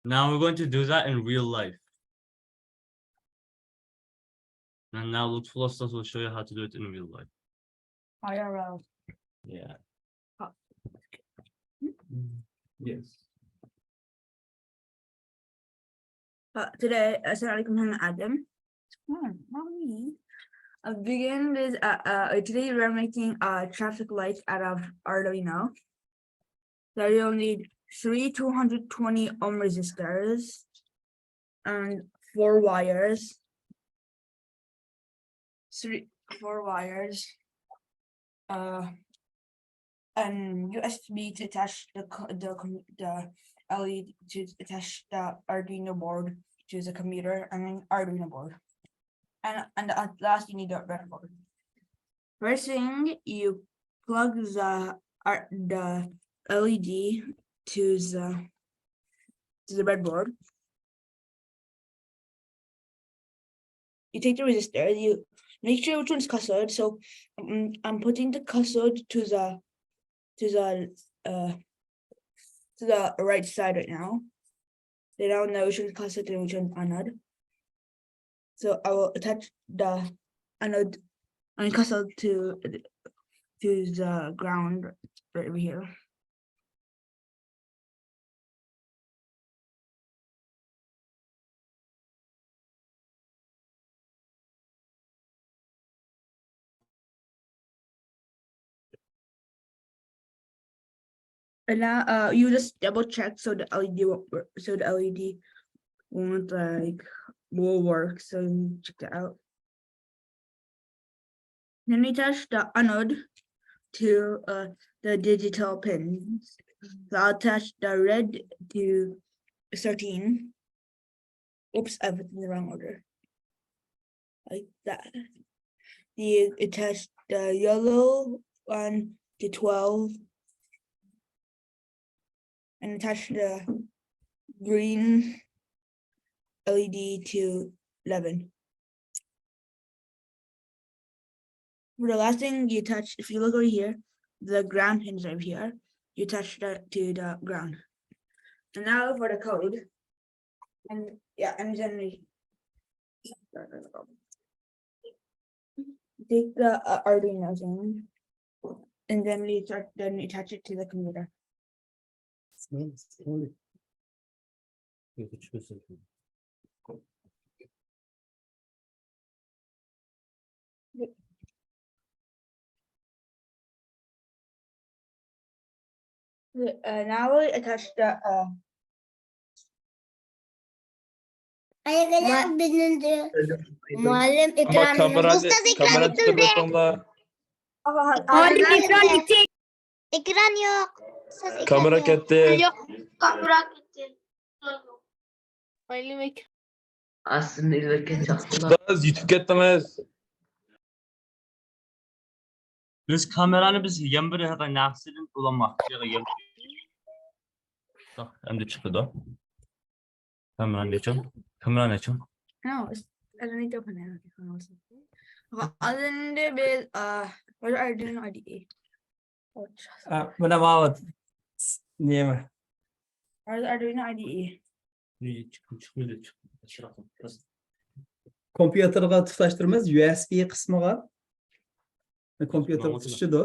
Now we're going to do that in real life. And now Lutfullah Ustaz will show you how to do it in real life. I R L. Yeah. Uh, Yes. Uh, today, uh, السلام عليكم، I'm Adam. Hmm, mommy. Uh, begin with, uh, uh, today we're making a traffic light out of Arduino. So you'll need three two hundred twenty ohm resistors and four wires. Three, four wires. Uh, and U S B to attach the co-, the com-, the L E D, to attach the Arduino board to the computer, and an Arduino board. And, and at last you need a breadboard. First thing, you plug the, uh, the L E D to the, to the breadboard. You take the resistor, you make sure which one's cathode. So, um, I'm putting the cathode to the, to the, uh, to the right side right now. They don't know which one's cathode and which one's anode. So I will attach the anode and cathode to, to the ground right over here. And now, uh, you just double check so the L E D won't work, so the L E D won't, like, will work. So you check that out. Then we attach the anode to, uh, the digital pins. So I'll attach the red to thirteen. Oops, I put in the wrong order. Like that. You attach the yellow one to twelve. And attach the green L E D to eleven. For the last thing you touch, if you look over here, the ground pin is right here. You touch that to the ground. And now for the code. And yeah, and then we take the, uh, Arduino thing, and then we touch, then we attach it to the computer. Uh, now we attach the, uh, قايىغىلا بىلىندى. مۇئەللىم، ئېكران كامېرانى، ئۇستاز، ئېكران كامېرانى چىقىرىۋېتىڭلار. ئېكران يوق. ئۇستاز، ئېكران كامېرا يوق. كەتتى. يوق، كامېرا كەتتى. مۇئەللىم، ئېكران. ئاستىن ئېلىۋەتكەن چاقسىلا. ئۇستاز، يىتىپ كەتتىڭىز. بىز كامېرانى بىز يەنە بىر ھەققە نەرسىدىن ئۇلانماقچى. ئەمدى چىقىدۇ. كامېرانى ئېچىڭ. كامېرانى ئېچىڭ. No, it's, I don't need to open it. Okay, hold on one second. ئاندىن بىز، ئا، what are you doing I D E? ئا، بۇنى ماۋۇ نېمە؟ What are you doing I D E? كومپيۇتېرغا تۇتاشتۇرىمىز، يۇ ئېس بى قىسمىغا. كومپيۇتېرغا تۇتىشىدۇ.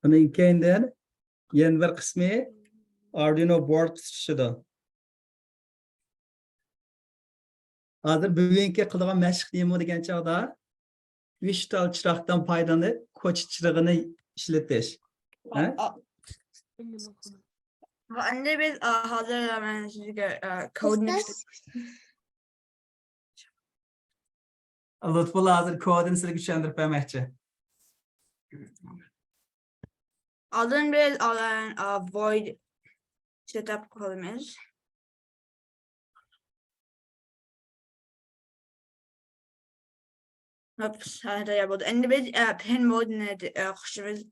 ئۇنىڭ كەينىدىن يەنە بىر قىسمى ئاردۇينو بورد تۇتىشىدۇ. ھازىر بۈگۈنكى قىلىدىغان مەشىق نېمە دېگەن چاغدا، ئۈچ تال چىراغدىن پايدىلىنىپ، كوچا چىرىغىنى ئىشلىتىش. ھە؟ ئەمدى بىز، ئا، ھازىر مەن سىزگە، ئا، كودنى لۇتپۇللا ھازىر كودىنى سىلەرگە چۈشەندۈرۈپ بەرمەكچى. ئالدىن بىز ئالان، ئا، void setup قىلىمىز. Oops، ھە، تەييار بولدى. ئەمدى بىز، ئە، pen mode نى، ئە، قوشىمىز.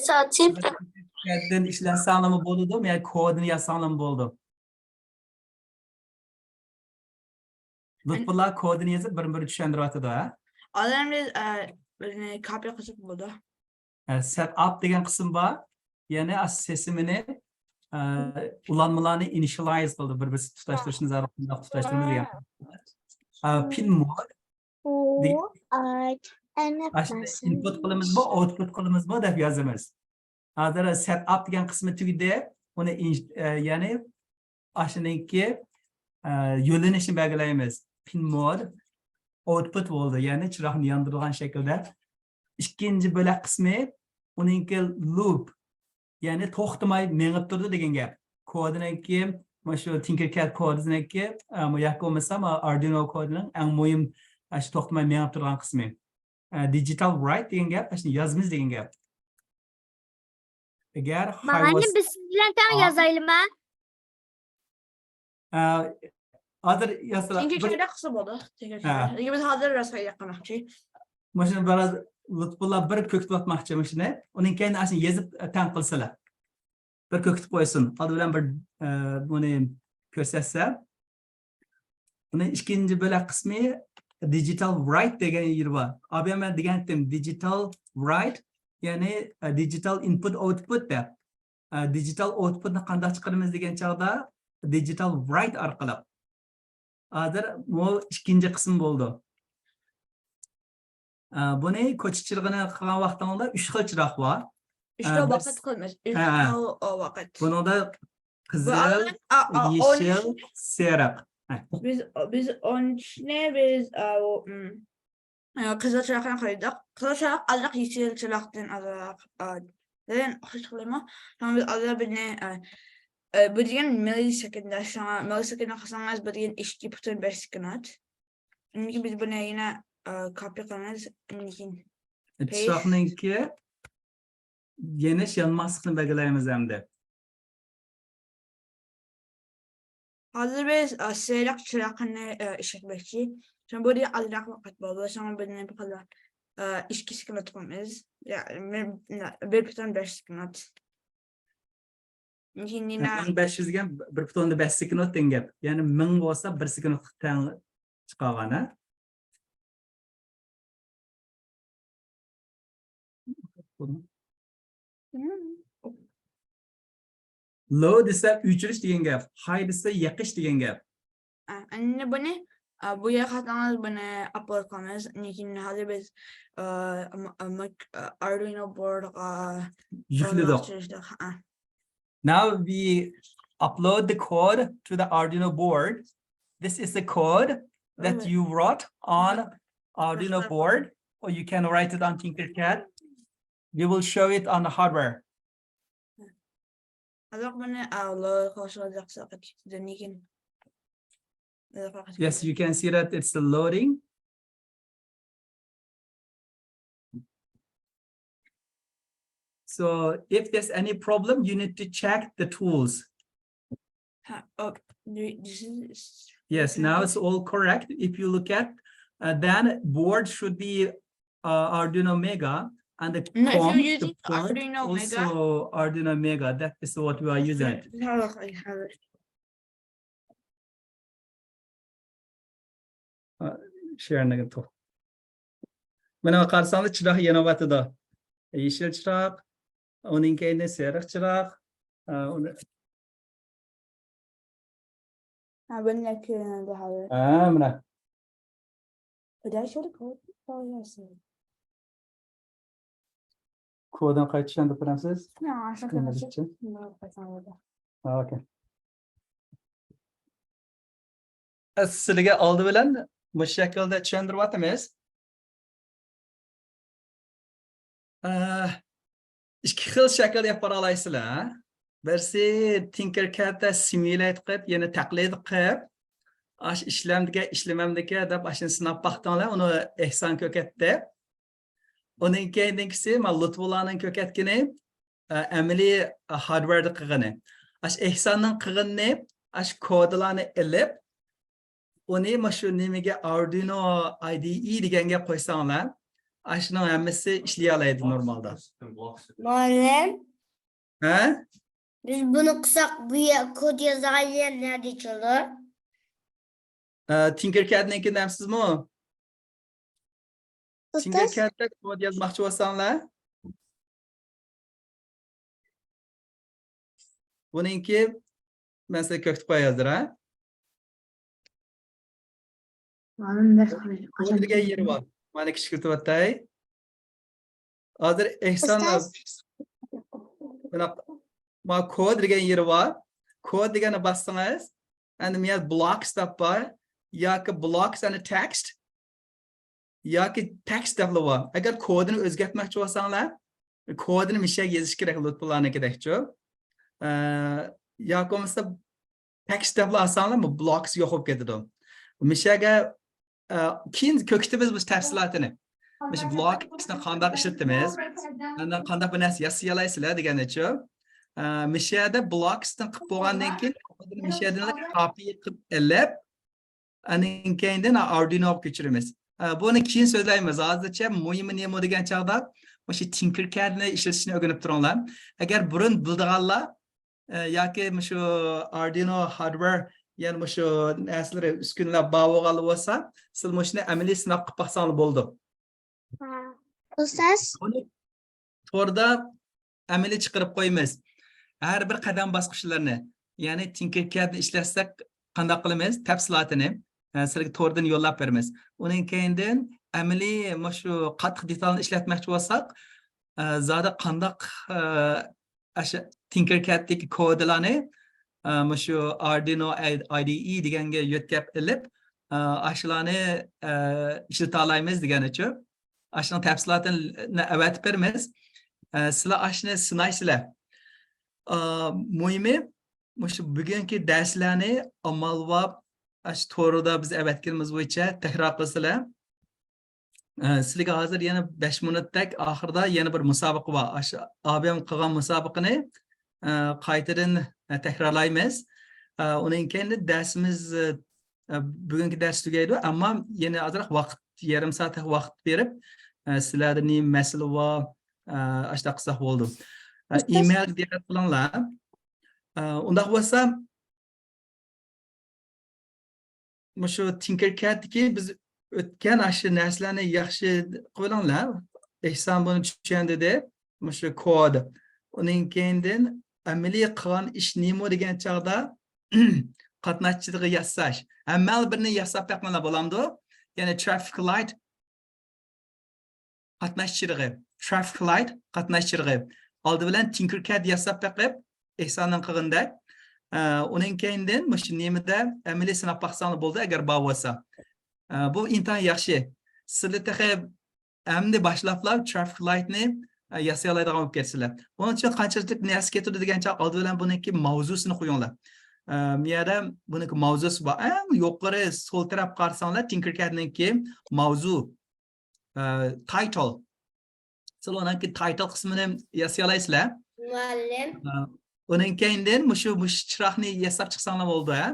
ساتىپ. كودنى ئىشلەتسەڭلارمۇ بولىدۇ، يا كودنى يازساڭلارمۇ بولىدۇ. لۇتپۇللا كودىنى يېزىپ، بىر-بىر چۈشەندۈرۈۋاتىدۇ، ھە؟ ئادەم بىز، ئە، بىرنى كاپى قىلساق بولىدۇ. ھە، سەت ئاپ دېگەن قىسىم بار. يەنى ئاشۇ سېسىمىنى، ئە، ئۇلانمىلارنى ئىنىشىيالايز قىلىدۇ. بىر-بىرسى تۇتاشتۇرۇشنى زادى قانداق تۇتاشتۇرىمىز دېگەن. ئە، پىن مود ئاشۇنى ئىنپۇت قىلىمىزمۇ، ئاۋتپۇت قىلىمىزمۇ دەپ يازىمىز. ھازىر سەت ئاپ دېگەن قىسمى تۈگىدى. ئۇنى ئىنش-، ئە، يەنى ئاشۇنىڭكى، ئە، يۆنىلىشىنى بەلگىلەيمىز. پىن مود ئاۋتپۇت بولدى، يەنى چىراغنى ياندۇرىدىغان شەكىلدە. ئىككىنچى بۆلەك قىسمى ئۇنىڭكى لۇپ، يەنى توختىماي مېڭىپ تۇرىدۇ دېگەن گەپ. كودىنىڭكى، مۇشۇ تىنكېركاد كودىنىڭكى، ئە، ياكى بولمىسا ئاردۇينو كودىنىڭ ئەڭ مۇھىم، ئە، شۇ توختىماي مېڭىپ تۇرىدىغان قىسمى. ئە، دىجىتال رايت دېگەن گەپ، ئاشۇنى يازىمىز دېگەن گەپ. ئەگەر ماھانى بىز سىز بىلەن تەڭ يازايلىما؟ ئە، ھازىر يازسىلا، چۈنكى بىر كەيدە قىلسا بولىدۇ. ھە. چۈنكى بىز ھازىر راسايلىق قىلماقچى. مۇشۇنى بىراز لۇتپۇللا بىر كۆكتۈۋاتماقچى مۇشۇنى. ئۇنىڭ كەينىدىن ئاشۇنى يېزىپ، ئە، تەڭ قىلسىلا. بىر كۆكتۈپ قويسۇن. ئالدى بىلەن بىر، ئە، بۇنى كۆرسەتسە. بۇنى ئىككىنچى بۆلەك قىسمى دىجىتال رايت دېگەن يېرى بار. ئابىيان مەن دېگەنتىم، دىجىتال رايت، يەنى، ئە، دىجىتال ئىنپۇت ئاۋتپۇت دەپ. ئە، دىجىتال ئاۋتپۇتنى قانداق چىقىرىمىز دېگەن چاغدا دىجىتال رايت ئارقىلىق. ھازىر بۇ ئىككىنچى قىسىم بولدى. ئە، بۇنى كوچا چىرىغىنى قىلغان ۋاقتىڭىزدا ئۈچ خىل چىراغ بار. ئۈچ خىل ۋاقىت قىلىمىز. ئۈچ خىل ۋاقىت. بۇنىڭدا قىزىل، يېشىل، سېرىق. ھە. بىز، بىز ئون ئۈچنى بىز، ئە، ئۇ، ئىم، ئە، قىزىل چىراغنى قويدۇق. قىزىل چىراغ ئازراق يېشىل چىراغدىن ئازراق، ئە، دېگەن ئوخشاش قىلىمۇ؟ شۇڭا بىز ئازراق بىرنى، ئە، ئە، بۇ دېگەن مىللىسېكۇندە، شۇڭا مىللىسېكۇندە قىلساڭىز، بۇ دېگەن ئىككى پۈتۈن بەش سېكۇند. ئەمدى بىز بۇنى يەنە، ئە، كاپى قىلىمىز. ئەمدى كېيىن چىراغنىڭكى يېنىش يانماسلىقنى بەلگىلەيمىز ئەمدى. ھازىر بىز، ئە، سېرىق چىراغنى، ئە، ئىشلەتمەكچى. شۇڭا بۇ يەردە ئازراق ۋاقىت بولىدۇ. شۇڭا بۇنى بىر خىل، ئە، ئىككى سېكۇنت قىلىمىز. يا، بىر، بىر پۈتۈن بەش سېكۇنت. كېيىن يەنە مىڭ بەش يۈز دېگەن بىر پۈتۈن بەش سېكۇنت دېگەن گەپ. يەنى مىڭ بولسا بىر سېكۇنتقا تەڭ چىقارغان، ھە؟ لو دېسە ئۆچۈرۈش دېگەن گەپ، ھاي دېسە يېقىش دېگەن گەپ. ئا، ئەمدى بۇنى، ئا، بۇ يەرگە قارىسىڭىز بۇنى ئاپلود قىلىمىز. لېكىن ھازىر بىز، ئا، م-، م-، ئا، ئاردۇينو بوردىغا يۈكلىدۇق. ئورۇنلاشتۇرۇشتۇق. ئا. Now we upload the code to the Arduino board. This is the code that you wrote on Arduino board, or you can write it on Tinkercad. We will show it on the hardware. Yes, you can see that it's loading. So if there's any problem, you need to check the tools. Ha, oh, this is... Yes, now it's all correct. If you look at, uh, then board should be, uh, Arduino Mega, and the... No, if you're using Arduino Mega, also Arduino Mega. That is what we are using. Have it, have it. شېرىنلىكنى توختات. مانا قارىساڭلار، چىراغ يېنىۋاتىدۇ. يېشىل چىراغ، ئۇنىڭ كەينىدە سېرىق چىراغ. ئا، ئۇنى... ھە، بۇنى كۆرۈنىدۇ ھازىر. ھە، مانا. Did I show the code? Oh, yes. كودىنى قايتا چۈشەندۈرۈپ بېرەمسىز؟ ئىنگلىزچە. ئوكەي. سىلىگە ئالدى بىلەن مۇشۇ شەكىلدە چۈشەندۈرۈۋاتىمىز. ئىككى خىل شەكىلدە ئېلىپ بارالايسىلەر. بىرسى تىنكىركەدتە سىمۇليېت قىلىپ، يەنى تەقلىد قىلىپ، ئاش ئىشلەمدىكەن، ئىشلىمەمدىكەن دەپ ئاشۇنى سىناپ باقتىڭلار، ئۇنى ئېھسان كۆركەتتى. ئۇنىڭ كەينىدىكىسى مانا لۇتپۇللانىڭ كۆركەتكىنى، ئە، ئەمەلىي، ئە، ھاردۋېردا قىلغىنى. ئاش ئېھساننىڭ قىلغىنىنى، ئاش كودلارنى ئېلىپ، ئۇنى مۇشۇ نېمىگە، ئاردۇينو ئاي دى ئى دېگەنگە قويساڭلار، ئاشۇنىڭ ھەممىسى ئىشلىيەلەيدۇ نورمالدا. مۇئەللىم، ھە؟ بىز بۇنى قىلساق، بۇ يە-، كود يازغان يەر نەدە ئېچىلىدۇ؟ ئە، تىنكىركەدنىڭكىنى دەمسىزمۇ؟ ئۇستاز. تىنكىركەدتە كود يازماقچى بولساڭلار، بۇنىڭكى مەن سىزگە كۆرسىتىپ قوياي ھازىر، ھە؟ مۇئەللىم، بىر قاچان دېگەن يېرى بار. مانا كىچىكلىتىۋاتاي. ھازىر ئېھسان ئۇستاز. مانا كود دېگەن يېرى بار. كود دېگەننى باسسىڭىز، ئەندى مۇ يەردە بلوكس دەپ بار. ياكى بلوكس ئەند تېكىست. ياكى تېكىست دەپلا بار. ئەگەر كودىنى ئۆزگەرتمەكچى بولساڭلار، كودىنى مۇشۇ يەرگە يېزىش كېرەك، لۇتپۇللانىڭكىدەكچۇ. ئە، ياكى بولمىسا تېكىست دەپلا ئالساڭلار، بۇ بلوكس يوق بولۇپ كېتىدۇ. مۇشۇ يەرگە، ئە، كېيىن كۆرسىتىمىز بۇ تەپسىلاتىنى. مۇشۇ بلوكسنى قانداق ئىشلىتىمىز، ئاندىن قانداق بىر نەرسە ياسىيالايسىلەر دېگەننىچۇ. ئە، مۇشۇ يەردە بلوكسنى قىلىپ بولغاندىن كېيىن، مۇشۇ يەردىن كاپى قىلىپ ئېلىپ، ئاندىن كېيىندىن ئاردۇينوغا كۆچۈرىمىز. ئە، بۇنى كېيىن سۆزلەيمىز. ھازىرچە مۇھىمى نېمە دېگەن چاغدا مۇشۇ تىنكىركەدنى ئىشلىتىشنى ئۆگىنىپ تۇرۇڭلار. ئەگەر بۇرۇن بىلىدىغانلار، ئە، ياكى مۇشۇ ئاردۇينو ھاردۋېر، يەنى مۇشۇ نەرسىلىرى، ئۈسكۈنىلەر بار بولغانلار بولسا، سىلەر مۇشۇنى ئەمەلىي سىناپ قىلىپ باقساڭلار بولىدۇ. ھە. ئۇستاز. بۇنى توردا ئەمەلىي چىقىرىپ قويىمىز. ھەر بىر قەدەم باسقۇچلىرىنى، يەنى تىنكىركەدنى ئىشلەتسەك قانداق قىلىمىز؟ تەپسىلاتىنى، ئە، سىلەرگە توردىن يوللاپ بېرىمىز. ئۇنىڭ كەينىدىن ئەمەلىي مۇشۇ قاتتىق دېتالنى ئىشلەتمەكچى بولساق، ئە، زادى قانداق، ئە، ئاشۇ تىنكىركەدتىكى كودلارنى، ئە، مۇشۇ ئاردۇينو ئاي دى ئى دېگەنگە يۆتكەپ ئېلىپ، ئە، ئاشۇلارنى، ئە، ئىشلىتالايمىز دېگەنىچۇ. ئاشۇنىڭ تەپسىلاتىنى ئەۋەتىپ بېرىمىز. ئە، سىلەر ئاشۇنى سىنايسىلەر. ئە، مۇھىمى، مۇشۇ بۈگۈنكى دەرسلەرنى ئامال بار، ئاشۇ توردا بىز ئەۋەتكىنىمىز بويىچە تەكرار قىلسىلەر. ئە، سىلەرگە ھازىر يەنە بەش مىنۇتتەك ئاخىرىدا يەنە بىر مۇسابىقە بار. ئاشۇ ئابىم قىلغان مۇسابىقىنى، ئە، قايتىدىن، ئە، تەكرارلايمىز. ئە، ئۇنىڭ كەينىدە دەرسىمىز، ئە، بۈگۈنكى دەرس تۈگەيدۇ، ئەمما يەنە ئازراق ۋاقىت، يېرىم سائەت ۋاقىت بېرىپ، ئە، سىلەردە نېمە مەسىلە بار، ئە، ئاشۇنداق قىلساق بولىدۇ. ئە، ئۇستاز. ئىمېيلغا دىققەت قىلىڭلار. ئە، ئۇنداق بولسا، مۇشۇ تىنكىركەدتىكى بىز ئۆتكەن ئاشۇ نەرسىلەرنى ياخشى قىلىۋېلىڭلار. ئېھسان بۇنى چۈشەندى دەپ، مۇشۇ كود. ئۇنىڭ كەينىدىن ئەمەلىي قىلغان ئىش نېمە دېگەن چاغدا قاتناشچىلىقى ياساش. ھەممە بىرنى ياساپ بەقمىلا بولامدۇ؟ يەنى ترافىك لايت قاتناش چىرىغى، ترافىك لايت قاتناش چىرىغى. ئالدى بىلەن تىنكىركەد ياساپ بېقىپ، ئېھساننىڭ قىلغىنىدەك. ئە، ئۇنىڭ كەينىدىن مۇشۇ نېمىدە ئەمەلىي سىناپ باقساڭلار بولدى، ئەگەر بار بولسا. ئە، بۇ ئىنتايىن ياخشى. سىلەر تېخى ئەمدى باشلاپلا ترافىك لايتنى، ئە، ياسىيالايدىغان بولۇپ كەتسىلەر. ئۇنىڭ ئۈچۈن قانچىلىك نەرسە كېتىدۇ دېگەن چاغ ئالدى بىلەن بۇنىڭكى ماۋزۇسىنى قويۇڭلار. ئە، بۇ يەردە بۇنىڭكى ماۋزۇسى بار. ئەڭ يۇقىرى سول تەرەپ قارىساڭلار، تىنكىركەدنىڭكى ماۋزۇ، ئە، تايتىل. سىلەر ئۇنىڭكى تايتىل قىسمىنى ياسىيالايسىلەر. مۇئەللىم. ئە، ئۇنىڭ كەينىدىن مۇشۇ، مۇشۇ چىراغنى ياساپ چىقساڭلار بولىدۇ، ھە.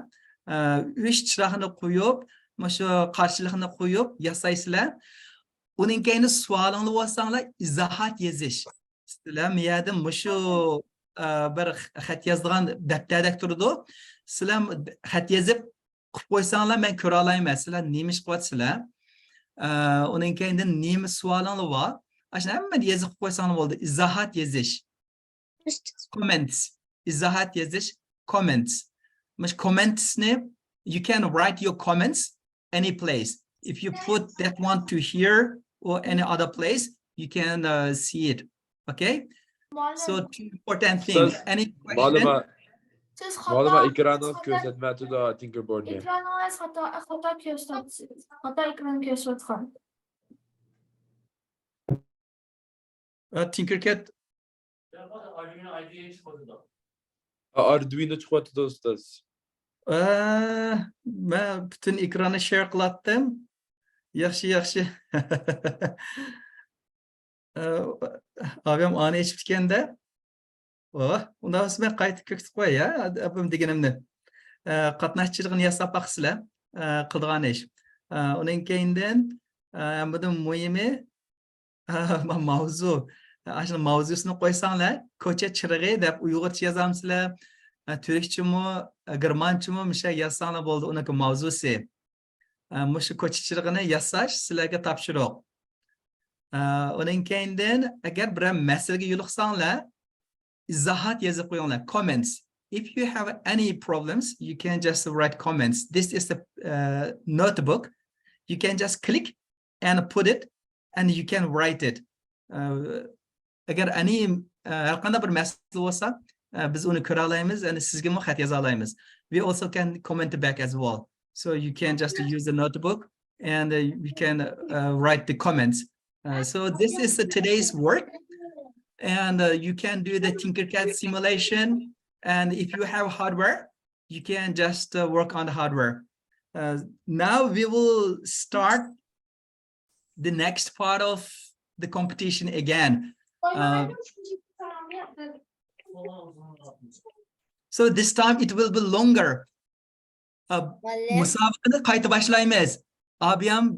ئە، ئۈچ چىراغنى قويۇپ، مۇشۇ قارشىلىقنى قويۇپ ياسايسىلەر. ئۇنىڭ كەينىدە سوئالىڭلار بولساڭلار، ئىزاھات يېزىش. سىلەر مۇ يەردە مۇشۇ، ئە، بىر خەت يازىدىغان دەپتەردەك تۇرىدۇ. سىلەر خەت يېزىپ قىلىپ قويساڭلار، مەن كۆرەلەيمەن، سىلەر نېمە ئىش قىلىۋاتىسىلەر. ئە، ئۇنىڭ كەينىدىن نېمە سوئالىڭلار بار؟ ئاشۇنى ھەممىنى يېزىپ قويساڭلار بولدى. ئىزاھات يېزىش. كوممېنتس. ئىزاھات يېزىش. كوممېنتس. مۇشۇ كوممېنتسنى، you can write your comments any place. If you put that one to here or any other place, you can, uh, see it. Okay? So مۇئەللىم، two important things. Siz- Any مۇئەللىمە question? سىز مۇئەللىمە خاتا، ئېكرانىڭىز خاتا، كۆرسەتمەيۋاتىدۇ تىنكېربوردنى. ئېكرانىڭىز خاتا، خاتا كۆرسەت، خاتا ئېكران كۆرسەتكەن. Tinkercad ئاردۇينو چىقىۋاتىدۇ ئۇستاز. ئە، مەن پۈتۈن ئېكراننى شېر قىلاتتىم. ياخشى، ياخشى. ئە، ئابىم ئانى ئېچىپتىكەن-دە. ئۇنداق بولسا مەن قايتا كۆكتۈپ قوياي، ئابىم دېگىنىمنى. ئە، قاتناشچىلىقىنى ياساپ باقىسىلەر. ئە، قىلىدىغان ئىش. ئە، ئۇنىڭ كەينىدىن، ئە، ھەممىدىن مۇھىمى، ماۋزۇ. ئاشۇ ماۋزۇسىنى قويساڭلار، كوچا چىرىغى دەپ ئۇيغۇرچە يازامسىلەر؟ تۈركچىمۇ، گېرمانچىمۇ مۇشۇ يازساڭلار بولدى، ئۇنىڭكى ماۋزۇسى. مۇشۇ كوچا چىرىغىنى ياساش سىلەرگە تاپشۇرۇق. ئۇنىڭ كەينىدىن ئەگەر بىرەر مەسىلىگە يولۇقساڭلار، ئىزاھات يېزىپ قويۇڭلار، comments. If you have any problems, you can just write comments. This is the uh, notebook. You can just click and put it and you can write it. ئەگەر ئەنى ھەر قانداق بىر مەسىلە بولسا، بىز ئۇنى كۆرەلەيمىز، يەنى سىزگىمۇ خەت يازالايمىز. We also can comment back as well. So you can just use the notebook and uh, we can uh, write the comments. Uh, so this is uh, today's work. And uh, you can do the Tinkercad simulation. And if you have hardware, you can just uh, work on the hardware. Uh, now we will start the next part of the competition again. Uh, so this time it will be longer. Uh, مۇئەللىم، مۇسابىقىنى قايتا باشلايمىز. ئابىيام